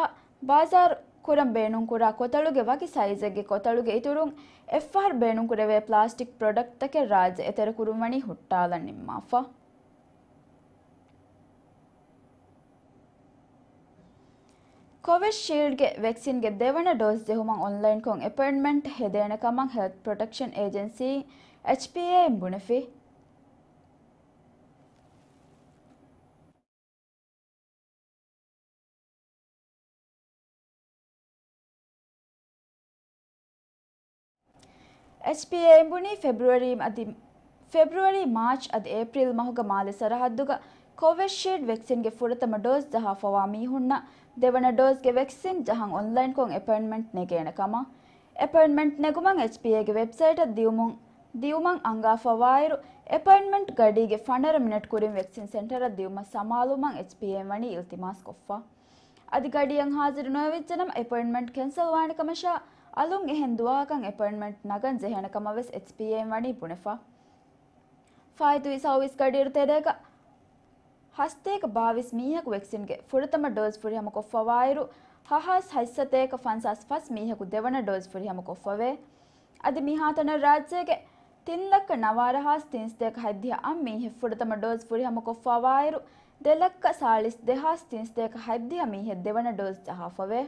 ބާޒާރު ކުރަން ބޭނުންކުރާ ކޮތަޅުގެ ވަކި ސައިޒެއްގެ ކޮތަޅުގެ އިތުރުން އެއްފަހަރު ބޭނުންކުރެވޭ ޕްލާސްޓިކް ޕްރޮޑަކްޓްތަކެއް ރާއްޖެ އެތެރެކުރުން ވަނީ ހުއްޓާލަން ނިންމާފަ. ކޮވެޝީލްޑްގެ ވެކްސިންގެ ދެވަނަ ޑޯޒް ޖެހުމަށް އޮންލައިންކޮށް އެޕޮއިންޓްމަންޓް ހެދޭނެ ކަމަށް ހެލްތް ޕްރޮޓެކްޝަން އޭޖެންސީ، އެޗްޕީއޭ، އިން ބުނެފި. އެޗްޕީއޭ އިން ބުނީ ފެބްރުއަރީ އަދި، ފެބްރުއަރީ، މާޗް އަދި އޭޕްރީލް މަހުގަ މާލެ ސަރަހައްދުގަ ކޮވެޝީލްޑް ވެކްސިންގެ ފުރަތަމަ ޑޯޒް ޖަހާފަވާ މީހުންނަށް ދެވަނަ ޑޯޒްގެ ވެކްސިން ޖަހަން އޮންލައިންކޮށް އެޕޮއިންޓްމަންޓް ނެގޭނެ ކަމަށް. އެޕޮއިންޓްމަންޓް ނެގުމަށް އެޗްޕީއޭގެ ވެބްސައިޓަށް ދިއުމުން، ދިއުމަށް އަންގާފަވާއިރު، އެޕޮއިންޓްމަންޓް ގަޑީގެ ފަނަރަ މިނެޓް ކުރިން ވެކްސިން ސެންޓަރަށް ދިއުމަށް ސަމާލުވުމަށް އެޗްޕީއޭ ވަނީ އިލްތިމާސް ކޮށްފަ. އަދި ގަޑިއަށް ހާޒިރު ނުވެވިއްޖެނަމަ، އެޕޮއިންޓްމަންޓް ކެންސަލް ވާނެ ކަމަށާ، އަލުން އެހެން ދުވަހަކަށް އެޕޮއިންޓްމަންޓް ނަގަން ޖެހޭނެ ކަމަށް ވެސް އެޗްޕީއޭ ވަނީ ބުނެފަ. ފާއިތުވި ސައުވީސް ގަޑިއިރު ތެރޭގަ ހަސަތޭކަ ބާވީސް މީހަކު ވެކްސިންގެ ފުރަތަމަ ޑޯޒް ފުރިހަމަކޮށްފަވާއިރު، ހަހާސް ހަތްސަތޭކަ ފަންސާސް ފަސް މީހަކު ދެވަނަ ޑޯޒް ފުރިހަމަކޮށްފަވޭ. އަދި މިހާތަނަށް ރާއްޖޭގެ ތިން ލައްކަ ނަވާރަ ހާސް ތިންސަތޭކަ ހަތްދިހަ އަށް މީހެއް ފުރަތަމަ ޑޯޒް ފުރިހަމަކޮށްފަވާއިރު، ދެ ލައްކަ ސާޅީސް ދެ ހާސް ތިންސަތޭކަ ހަތްދިހަ މީހެއް ދެވަނަ ޑޯޒް ޖަހާފަވޭ.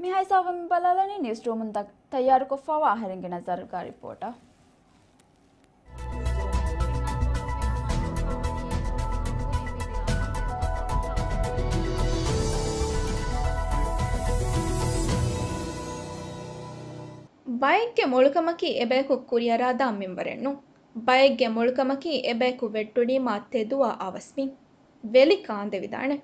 މިހާ ހިސާބުން ބަލާލަނީ ނިއުސްރޫމުން ތަ-، ތައްޔާރުކޮށްފަވާ އަހަރެންގެ ނަޒަރުގަ ރިޕޯޓަށް. ބައެއްގެ މޮޅުކަމަކީ އެބަޔަކު ކުރިއަރާދާ މިންވަރެއް ނޫން. ބައެއްގެ މޮޅުކަމަކީ އެބަޔަކު ވެއްޓުނީމާ ތެދުވާ އަވަސް މިން. ވެލި ކާންދެވިދާނެ.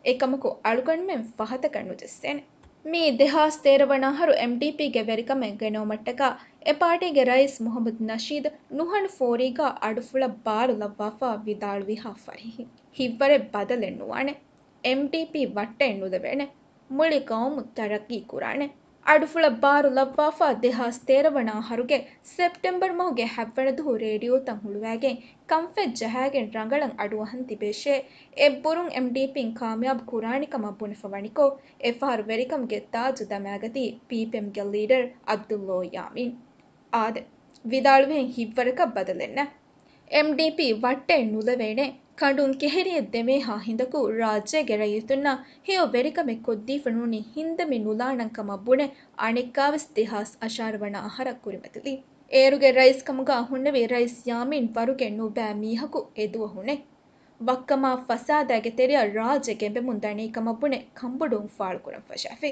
އެކަމަކު އަޅުގަނޑުމެން ފަހަތަކަށް ނުޖެއްސޭނެ. މީ ދެހާސް ތޭރަ ވަނަ އަހަރު އެމްޑީޕީގެ ވެރިކަމެއް ގެނައުމަށްޓަކާ އެ ޕާޓީގެ ރައީސް މުހައްމަދު ނަޝީދު ނުހަނު ފޯރީގާ އަޑުފުޅަށް ބާރު ލައްވާފަ ވިދާޅުވިހާ ފަރިހި. ހިތްވަރެއް ބަދަލެއް ނުވާނެ. އެމްޑީޕީ ވައްޓައެއް ނުލެވޭނެ. މުޅި ގައުމު ތަރައްގީ ކުރާނެ. އަޑުފުޅަށް ބާރު ލައްވާފަ ދެހާސް ތޭރަ ވަނަ އަހަރުގެ ސެޕްޓެމްބަރު މަހުގެ ހަތްވަނަ ދުހު ރޭޑިއޯތައް ހުޅުވާގެން ކަންފަތް ޖަހާގެން ރަނގަޅަށް އަޑުއަހަން ތިބޭށޭ. އެއްބުރުން އެމްޑީޕީން ކާމިޔާބު ކުރާނެ ކަމަށް ބުނެފަ ވަނިކޮށް، އެފަހަރު ވެރިކަމުގެ ތާޖު ދަމާގަތީ ޕީޕީއެމްގެ ލީޑަރ އަބްދުﷲ ޔާމީން. އާދެ، ވިދާޅުވިހެން ހިތްވަރަކަށް ބަދަލެއް ނެތް. އެމްޑީޕީ ވައްޓައެއް ނުލެވޭނެ. ކަނޑުން ކެހެރިއެއް ދެމޭހާ ހިނދަކު ރާއްޖޭގެ ރައްޔިތުންނަށް ހެޔޮ ވެރިކަމެއް ކޮށްދީފަ ނޫނީ ހިނދަ މި ނުލާނަން ކަމަށް ބުނެ އަނެއްކާވެސް ދެހާސް އަށާރަ ވަނަ އަހަރަށް ކުރިމަތިލީ. އޭރުގެ ރައީސް ކަމުގަ ހުންނެވި ރައީސް ޔާމީން ވަރުގެ ނުބައި މީހަކު އެދުވަހު ނެތް. ވައްކަމާ ފަސާދައިގެ ތެރެއަށް ރާއްޖެ ގެނބެމުން ދަނީ ކަމަށް ބުނެ ކަނބޮޑުވުން ފާޅުކުރަން ފަށާފި.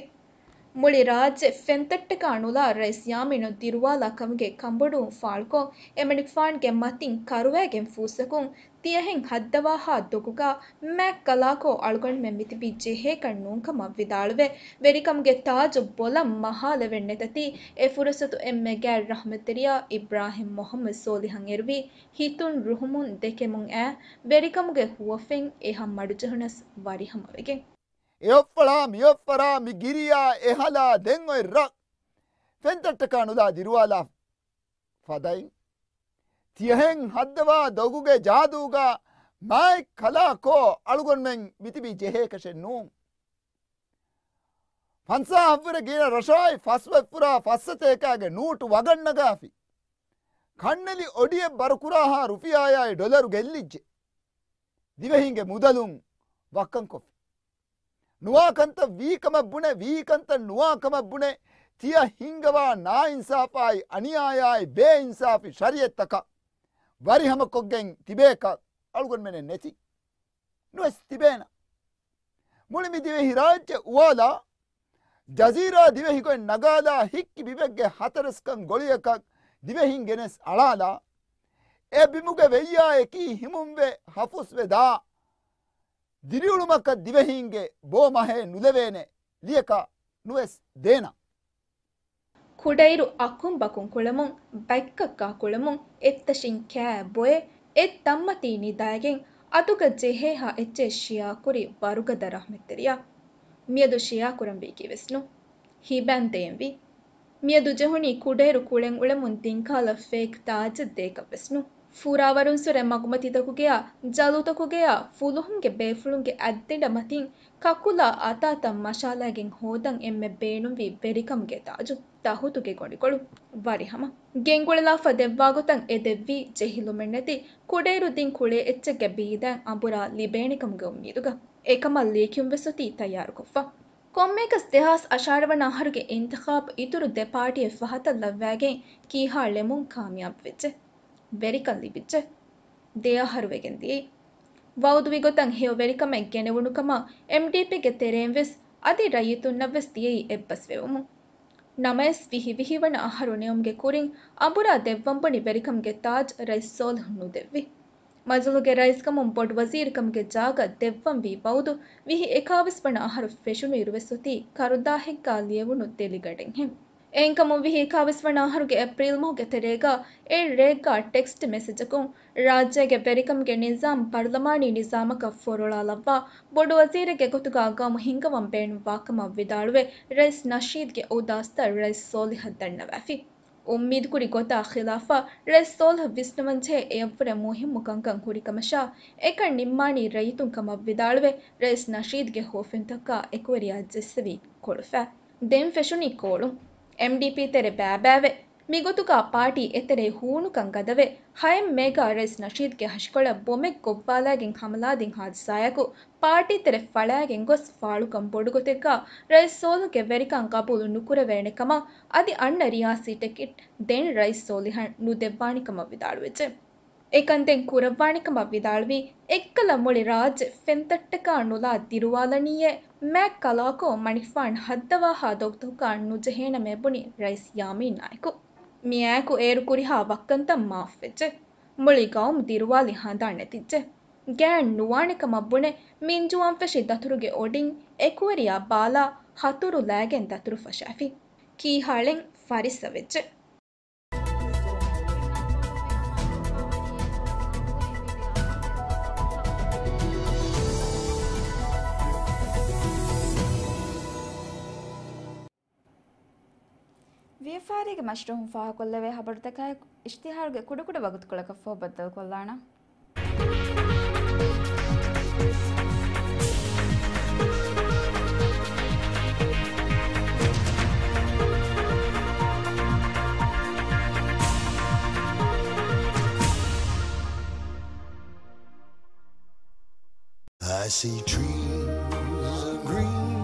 މުޅި ރާއްޖެ ފެންތައްޓަކާ ނުލާ ރައީސް ޔާމީނު ދިރުވާލާ ކަމުގެ ކަނބޮޑުވުން ފާޅުކޮށް، އެމަނިކުފާނުގެ މަތިން ކަރުވައިގެން ފޫއްސަކުން ތިޔަހެން ހައްދަވާހާ ދޮގުގަ މާތް ކަލާކޯ އަޅުގަނޑުމެން މިތިބީ ޖެހޭކަށް ނޫންކަމަށް ވިދާޅުވެ، ވެރިކަމުގެ ތާޖު ބޮލަށް މަހާލެވެން ނެތަތީ، އެ ފުރުސަތު އެންމެ ގާތް ރަހްމަތްތެރިޔާ އިބްރާހިމް މުހައްމަދު ސޯލިހަށް އެރުވީ، ހިތުން ރުހުމުން ދެކެމުން އައި، ވެރިކަމުގެ ހުވަފެން އެހާ މަޑުޖެހުނަސް ވަރިހަމަވެގެން. އެއޮއްފަޅާ މިއޮއްފަރާ މި ގިރިޔާ އެހަލާ ދެން އޮތް ރަށް ފެންތައްޓަކާ ނުލާ ދިރުވާލާ ފަދައިން، ތިޔަހެން ހައްދަވާ ދޮގުގެ ޖާދޫގަ މާތް ކަލާކޯ އަޅުގަނޑުމެން މިތިބީ ޖެހޭކަށެއް ނޫން. ފަންސާހަށްވުރެ ގިނަ ރަށާއި ފަސްވައްފުރާ ފައްސަތޭކާގެ ނޫޓު ވަގަށްނަގާފި، ކަންނެލި އޮޑިއެއް ބަރުކުރާހާ ރުފިޔާއާއި ޑޮލަރު ގެއްލިއްޖެ. ދިވެހިންގެ މުދަލުން ވައްކަންކޮށްފި. ނުވާ ކަންތައް ވީ ކަމަށް ބުނެ، ވީ ކަންތައް ނުވާ ކަމަށް ބުނެ، ތިޔަ ހިންގަވާ ނާއިންސާފާއި އަނިޔާޔާއި ބޭއިންސާފި ޝަރީއަތްތަކަށް ވަރިހަމަކޮށްގެން ތިބޭކަށް އަޅުގަނޑުމެނެއް ނެތި. ނުވެސް ތިބޭނަ. މުޅި މި ދިވެހި ރާއްޖެ އުވާލާ، ޖަޒީރާ ދިވެހިގޮތް ނަގާލާ ހިއްކި ބިބެއްގެ ހަތަރެސްކަން ގޮޅިއަކަށް ދިވެހިން ގެނެސް އަޅާލާ، އެ ބިމުގެ ވެއްޔާއެކީ ހިމުންވެ ހަފުސްވެ ދާ ދިރިއުޅުމަކަށް ދިވެހީންގެ ބޯ މަހޭ ނުލެވޭނެ ލިޔަކާ ނުވެސް ދޭނަ. ކުޑައިރު އަކުން ބަކުން ކުޅެމުން، ބަތްކައްކާ ކުޅެމުން، އެއްތަށިން ކާ ބޮއެ، އެއް ތަންމަތީ ނިދާގެން، އަތުގަ ޖެހޭހާ އެއްޗެއް ޝިޔާކުރި ވަރުގަދަ ރަހްމަތްތެރިޔާ. މިއަދު ޝިޔާކުރަންވީކީވެސް ނޫން. ހިބަން ދޭންވީ. މިއަދު ޖެހުނީ ކުޑައިރު ކުޅެން އުޅެމުން ދިންކާލަ ފޭކް ތާޖެއް ދޭކަށްވެސް ނޫން. ފުރާވަރުންސުރެ މަގުމަތިތަކުގެޔާ، ޖަލުތަކުގެޔާ، ފުލުހުންގެ ބޭފުޅުންގެ އަތްދިނޑަ މަތިން ކަކުލާ އަތާތައް މަށާލައިގެން ހޯދަން އެންމެ ބޭނުންވީ ވެރިކަމުގެ ތާޖު، ތަހުތުގެ ގޮނޑިކޮޅު، ވަރިހަމަ. ގެންގުޅެލާފަ ދެއްވާގޮތަށް އެ ދެއްވީ ޖެހިލުމެއްނެތި ކުޑައިރު ދިން ކުޅޭ އެއްޗެއްގެ ބީދައިން އަނބުރާ ލިބޭނެކަމުގެ އުއްމީދުގަ. އެކަމަށް ލިޔެކިޔުންވެސް އޮތީ ތައްޔާރުކޮށްފަ. ކޮންމެއަކަސް ދެހާސް އަށާރަ ވަނަ އަހަރުގެ އިންތިޚާބު އިތުރު ދެ ޕާޓީއެއް ފަހަތަށް ލައްވައިގެން ކީހާޅެމުން ކާމިޔާބުވެއްޖެ. ވެރިކަން ލިބިއްޖެ. ދެ އަހަރު ވެގެން ދިޔައީ. ވައުދުވި ގޮތަށް ހެޔޮ ވެރިކަމެއް ގެނެވުނު ކަމަށް އެމްޑީޕީގެ ތެރެއިން ވެސް އަދި ރައްޔިތުންނަށް ވެސް ދިޔައީ އެއްބަސްވެވުމުން. ނަމަވެސް ވިހި ވިހި ވަނަ އަހަރު ނެއުމުގެ ކުރިން އަނބުރާ ދެއްވަން ބުނި ވެރިކަމުގެ ތާޖް ރައީސް ސޯލިހު ނުދެއްވި. މަޖިލުގެ ރައީސްކަމުން ބޮޑު ވަޒީރުކަމުގެ ޖާގަ ދެއްވަން ވީ ވައުދު ވިހި އެކާވީސް ވަނަ އަހަރު ފެށުނުއިރު ވެސް އޮތީ ކަރުދާހެއްގާ ލިޔެވުނު ދެލިގަޑެއްހެން. އެހެންކަމުން ވިހި އެކާވީސް ވަނަ އަހަރުގެ އޭޕްރީލް މަހުގެ ތެރޭގާ އެއް ރެއެއްގާ ޓެކްސްޓް މެސެޖަކުން ރާއްޖޭގެ ވެރިކަމުގެ ނިޒާމް ޕަރުލަމާނީ ނިޒާމަކަށް ފޮރޮޅާލައްވާ ބޮޑު ވަޒީރެއްގެ ގޮތުގާ ގައުމު ހިންގަވަން ބޭނުންވާކަމަށް ވިދާޅުވެ، ރައީސް ނަޝީދްގެ އުދާސްތައް ރައީސް ސޯލިހަށް ދަންނަވާފި. އުއްމީދުކުރި ގޮތާ ޚިލާފަށް ރައީސް ސޯލިހަށް ވިސްނަވަންޖެހޭ އެޔަށްވުރެ މުހިއްމު ކަންކަން ހުރި ކަމަށާ، އެކަން ނިންމާނީ ރައްޔިތުން ކަމަށް ވިދާޅުވެ، ރައީސް ނަޝީދުގެ ހުވަފެންތަކާ އެކުވެރިޔާ ޖެއްސެވި ކޮޅުފަ. ދެން ފެށުނީ ކޯޅުން. އެމްޑީޕީ ތެރެ ބައިބައިވެ، މިގޮތުގަ ޕާޓީ އެތެރޭ ހޫނުކަން ގަދަވެ، ހައެއް މޭގަ ރައީސް ނަޝީދުގެ ހަށިކޮޅަށް ބޮމެއް ގޮއްވާލައިގެން ހަމަލާދިން ހާދިސާއަކު، ޕާޓީ ތެރެ ފަޅައިގެން ގޮސް ފާޅުކަން ބޮޑުގޮތެއްގަ ރައީސް ސޯލިހުގެ ވެރިކަން ގަބޫލު ނުކުރެވޭނެ ކަމަށް އަދި އަންނަ ރިޔާސީ ޓިކެޓް ދެން ރައީސް ސޯލިހަށް ނުދެއްވާނެ ކަމަށް ވިދާޅުވެއްޖެ. އެކަން ދެން ކުރައްވާނެ ކަމަށް ވިދާޅުވީ، އެއްކަލަ މުޅި ރާއްޖެ ފެންތައްޓަކާ ނުލާ ދިރުވާލަނީއޭ މާތް ކަލާކޯ މަނިފާން ހައްދަވާހާ ދޮގުތަކުގަ ނުޖެހޭނަމޭ ބުނި ރައީސް ޔާމީން ނާއިކު. މިއާއެކު އޭރު ކުރިހާ ވައްކަންތައް މާފުވެއްޖެ. މުޅި ގައުމު ދިރުވާލި ހަނދާން ނެތިއްޖެ. ގާތް ނުވާނެ ކަމަށް ބުނެ މިންޖުވާން ފެށި ދަތުރުގެ އޮޑިން އެކުވެރިޔާ ބާލާ ހަތުރު ލައިގެން ދަތުރު ފަށާފި. ކީހާޅެން ފަރިއްސަ ވެއްޖެ. ވިޔަފާރީގެ މަޝްރޫހުން ފާހަގަކޮށްލެވޭ ހަބަރުތަކާއެކު އިޝްތިހާރުގެ ކުޑަކުޑަ ވަގުތުކޮޅަކަށްފަހު ބައްދަލުކޮށްލާނަން. I see trees of green,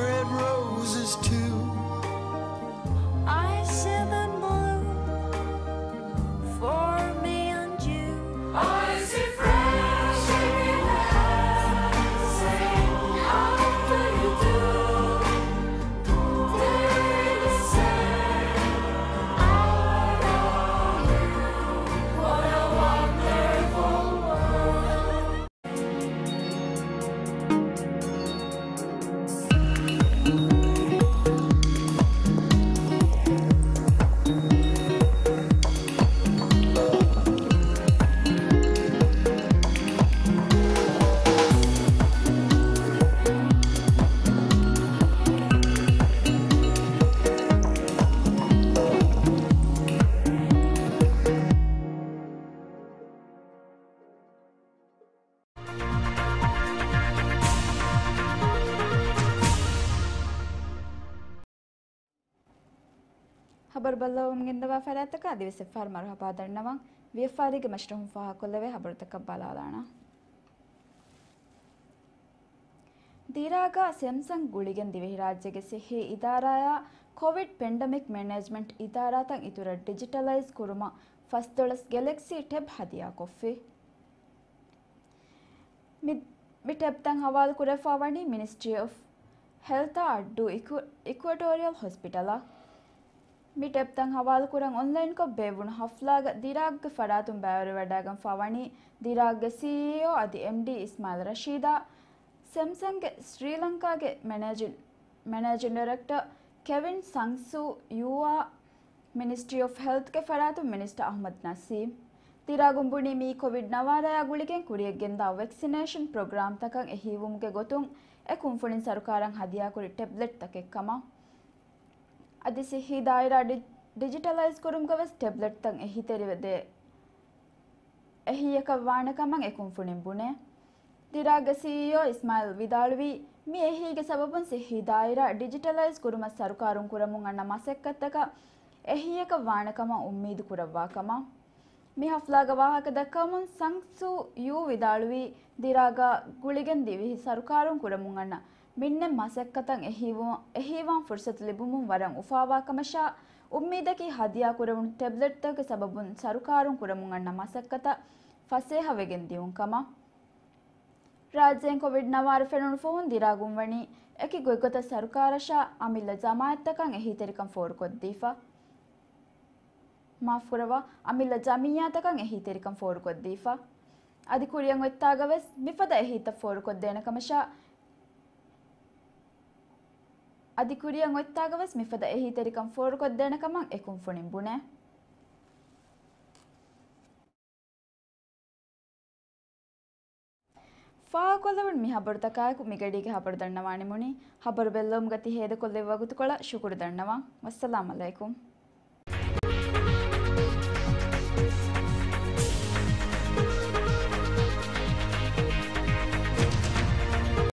red roses too. I see them bloom for me and you. I see fresh everywhere. Say, how do you do? ހަބަރު ބައްލަވަމުން ގެންދަވާ ފަރާތްތަކަށް އަދިވެސް އެއްފަހަރު މަރުޙަބާ ދަންނަވަން. ވިޔަފާރީގެ މަޝްރޫހުން ފާހަގަކޮށްލެވޭ ހަބަރުތަކަށް ބަލާލާނަން. ދިރާގަ ސެމްސަން ގުޅިގެން ދިވެހިރާއްޖޭގެ ސިއްހީ އިދާރާއާ ކޮވިޑް ޕެންޑެމިކް މެނޭޖްމަންޓް އިދާރާތައް އިތުރަށް ޑިޖިޓަލައިޒް ކުރުމަށް ފަސްދޮޅަސް ގެލެކްސީ ޓެބް ހަދިޔާކޮށްފި. މި، މި ޓެބްތައް ހަވާލު ކުރެވިފާ ވަނީ މިނިސްޓްރީ އޮފް ހެލްތާ އައްޑޫ އިކު، އިކުއެޓޯރިއަލް ހޮސްޕިޓަލަށް. މި ޓެބްތައް ހަވާލު ކުރަން އޮންލައިންކޮށް ބޭއްވުނު ހަފްލާގަ ދިރާގުގެ ފަރާތުން ބައިވެރިވެވަޑައިގެންފާ ވަނީ ދިރާގުގެ ސީއީއޯ އަދި އެމްޑީ އިސްމާއިލް ރަޝީދާ، ސެމްސަންގެ ސްރީލަންކާގެ މެނޭޖިން، މެނޭޖިން ޑިރެކްޓަރ ކެވިން ސަންގް ސޫ ޔޫއާ، މިނިސްޓްރީ އޮފް ހެލްތްގެ ފަރާތުން މިނިސްޓަރ އަޙްމަދު ނަސީމް. ދިރާގުން ބުނީ މިއީ ކޮވިޑް ނަވާރަޔާ ގުޅިގެން ކުރިޔަށްގެންދާ ވެކްސިނޭޝަން ޕްރޮގްރާމްތަކަށް އެހީވުމުގެ ގޮތުން އެ ކުންފުނިން ސަރުކާރަށް ހަދިޔާކުރި ޓެބްލެޓްތަކެއް ކަމަށް. އަދި ސިއްހީ ދާއިރާ ޑި، ޑިޖިޓަލައިޒް ކުރުމުގަވެސް ޓެބްލެޓްތައް އެހީތެރިވެދޭ އެހީއަކަށް ވާނެ ކަމަށް އެ ކުންފުނިން ބުނޭ. ދިރާގްގެ ސީއީއޯ އިސްމާއިލް ވިދާޅުވީ، މި އެހީގެ ސަބަބުން ސިއްހީ ދާއިރާ ޑިޖިޓަލައިޒް ކުރުމަށް ސަރުކާރުން ކުރަމުން އަންނަ މަސައްކަތްތަކަށް އެހީއަކަށް ވާނެ ކަމަށް އުއްމީދު ކުރައްވާ ކަމަށް. މި ހަފްލާގަ ވާހަކަ ދައްކަވަމުން ސަންގް ސޫ ޔޫ ވިދާޅުވީ، ދިރާގަށް ގުޅިގެން ދިވެހި ސަރުކާރުން ކުރަމުން އަންނަ މިންނެ މަސައްކަތަށް އެހީވު، އެހީވާން ފުރުސަތު ލިބުމުން ވަރަށް އުފާވާ ކަމަށާ، އުއްމީދަކީ ހަދިޔާ ކުރެވުނު ޓެބްލެޓްތަކުގެ ސަބަބުން ސަރުކާރުން ކުރަމުން އަންނަ މަސައްކަތަށް ފަސޭހަވެގެން ދިއުން ކަމަށް. ރާއްޖޭން ކޮވިޑް ނަވާރަ ފެނުނު ފަހުން ދިރާގުން ވަނީ އެކި ގޮތްގޮތަށް ސަރުކާރަށާ އަމިއްލަ ޖަމާއަތްތަކަށް އެހީތެރިކަން ފޯރުކޮށްދީފަ. މާފުކުރައްވާ، އަމިއްލަ ޖަމިއްޔާތަކަށް އެހީތެރިކަން ފޯރުކޮށްދީފަ. އަދި ކުރިއަށް އޮތްތާގަވެސް މިފަދަ އެހީތައް ފޯރުކޮށްދޭނެ ކަމަށާ، އަދި ކުރިއަށް އޮތްތާގަވެސް މިފަދަ އެހީތެރިކަން ފޯރުކޮށްދޭނެ ކަމަށް އެ ކުންފުނިން ބުނޭ. ފާހަގަކޮށްލެވުނު މި ހަބަރުތަކާއެކު މިގަޑީގެ ހަބަރު ދަންނަވާނެ މުނި. ހަބަރު ބެއްލެވުމުގަ ތި ހޭދަކޮށްލެއްވި ވަގުތުކޮޅަށް ޝުކުރު ދަންނަވަން. ވައްސަލާމް އަލައިކުމް.